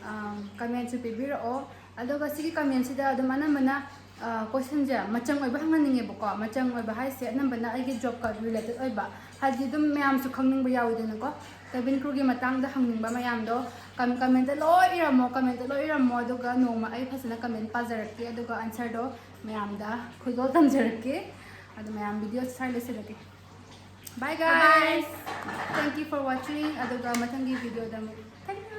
ꯑꯝ, ꯀꯃꯦꯟꯁꯨ ꯄꯤꯕꯤꯔꯛꯑꯣ꯫ ꯑꯗꯨꯒ ꯁꯤꯒꯤ ꯀꯃꯦꯟꯁꯤꯗ ꯑꯗꯨꯝ ꯑꯅꯝꯕꯅ, ꯑ, ꯀꯣꯏꯁꯟꯁꯦ ꯃꯆꯪ ꯑꯣꯏꯕ ꯍꯪꯍꯟꯅꯤꯡꯉꯦꯕꯀꯣ꯫ ꯃꯆꯪ ꯑꯣꯏꯕ ꯍꯥꯏꯁꯦ ꯑꯅꯝꯕꯅ ꯑꯩꯒꯤ ꯖꯣꯕ ꯀꯥꯔꯗ ꯔꯤꯂꯦꯇꯦꯠ ꯑꯣꯏꯕ, ꯍꯥꯏꯗꯤ ꯑꯗꯨꯝ ꯃꯌꯥꯝꯁꯨ ꯈꯪꯅꯤꯡꯕ ꯌꯥꯎꯋꯤꯗꯅꯀꯣ꯫ Cabin crewꯒꯤ ꯃꯇꯥꯡꯗ ꯍꯪꯅꯤꯡꯕ ꯃꯌꯥꯝꯗꯣ ꯀꯃꯦꯟꯇ ꯂꯣꯏ ꯏꯔꯝꯃꯣ, ꯀꯃꯦꯟꯇ ꯂꯣꯏ ꯏꯔꯝꯃꯣ꯫ ꯑꯗꯨꯒ ꯅꯣꯡꯃ ꯑꯩ ꯐꯖꯅ ꯀꯃꯦꯟ ꯄꯥꯖꯔꯛꯀꯦ, ꯑꯗꯨꯒ answerꯗꯣ ꯃꯌꯥꯝꯗ ꯈꯨꯗꯣꯜ ꯇꯝꯖꯔꯛꯀꯦ꯫ ꯑꯗꯨ ꯃꯌꯥꯝ video ꯁ꯭ꯋꯥꯏ ꯂꯣꯏꯁꯤꯜꯂꯒꯦ꯫ Bye guys! Thank you for watching. ꯑꯗꯨꯒ ꯃꯊꯪꯒꯤ videoꯗ ꯑꯃꯨꯛ ꯊꯦꯡꯅ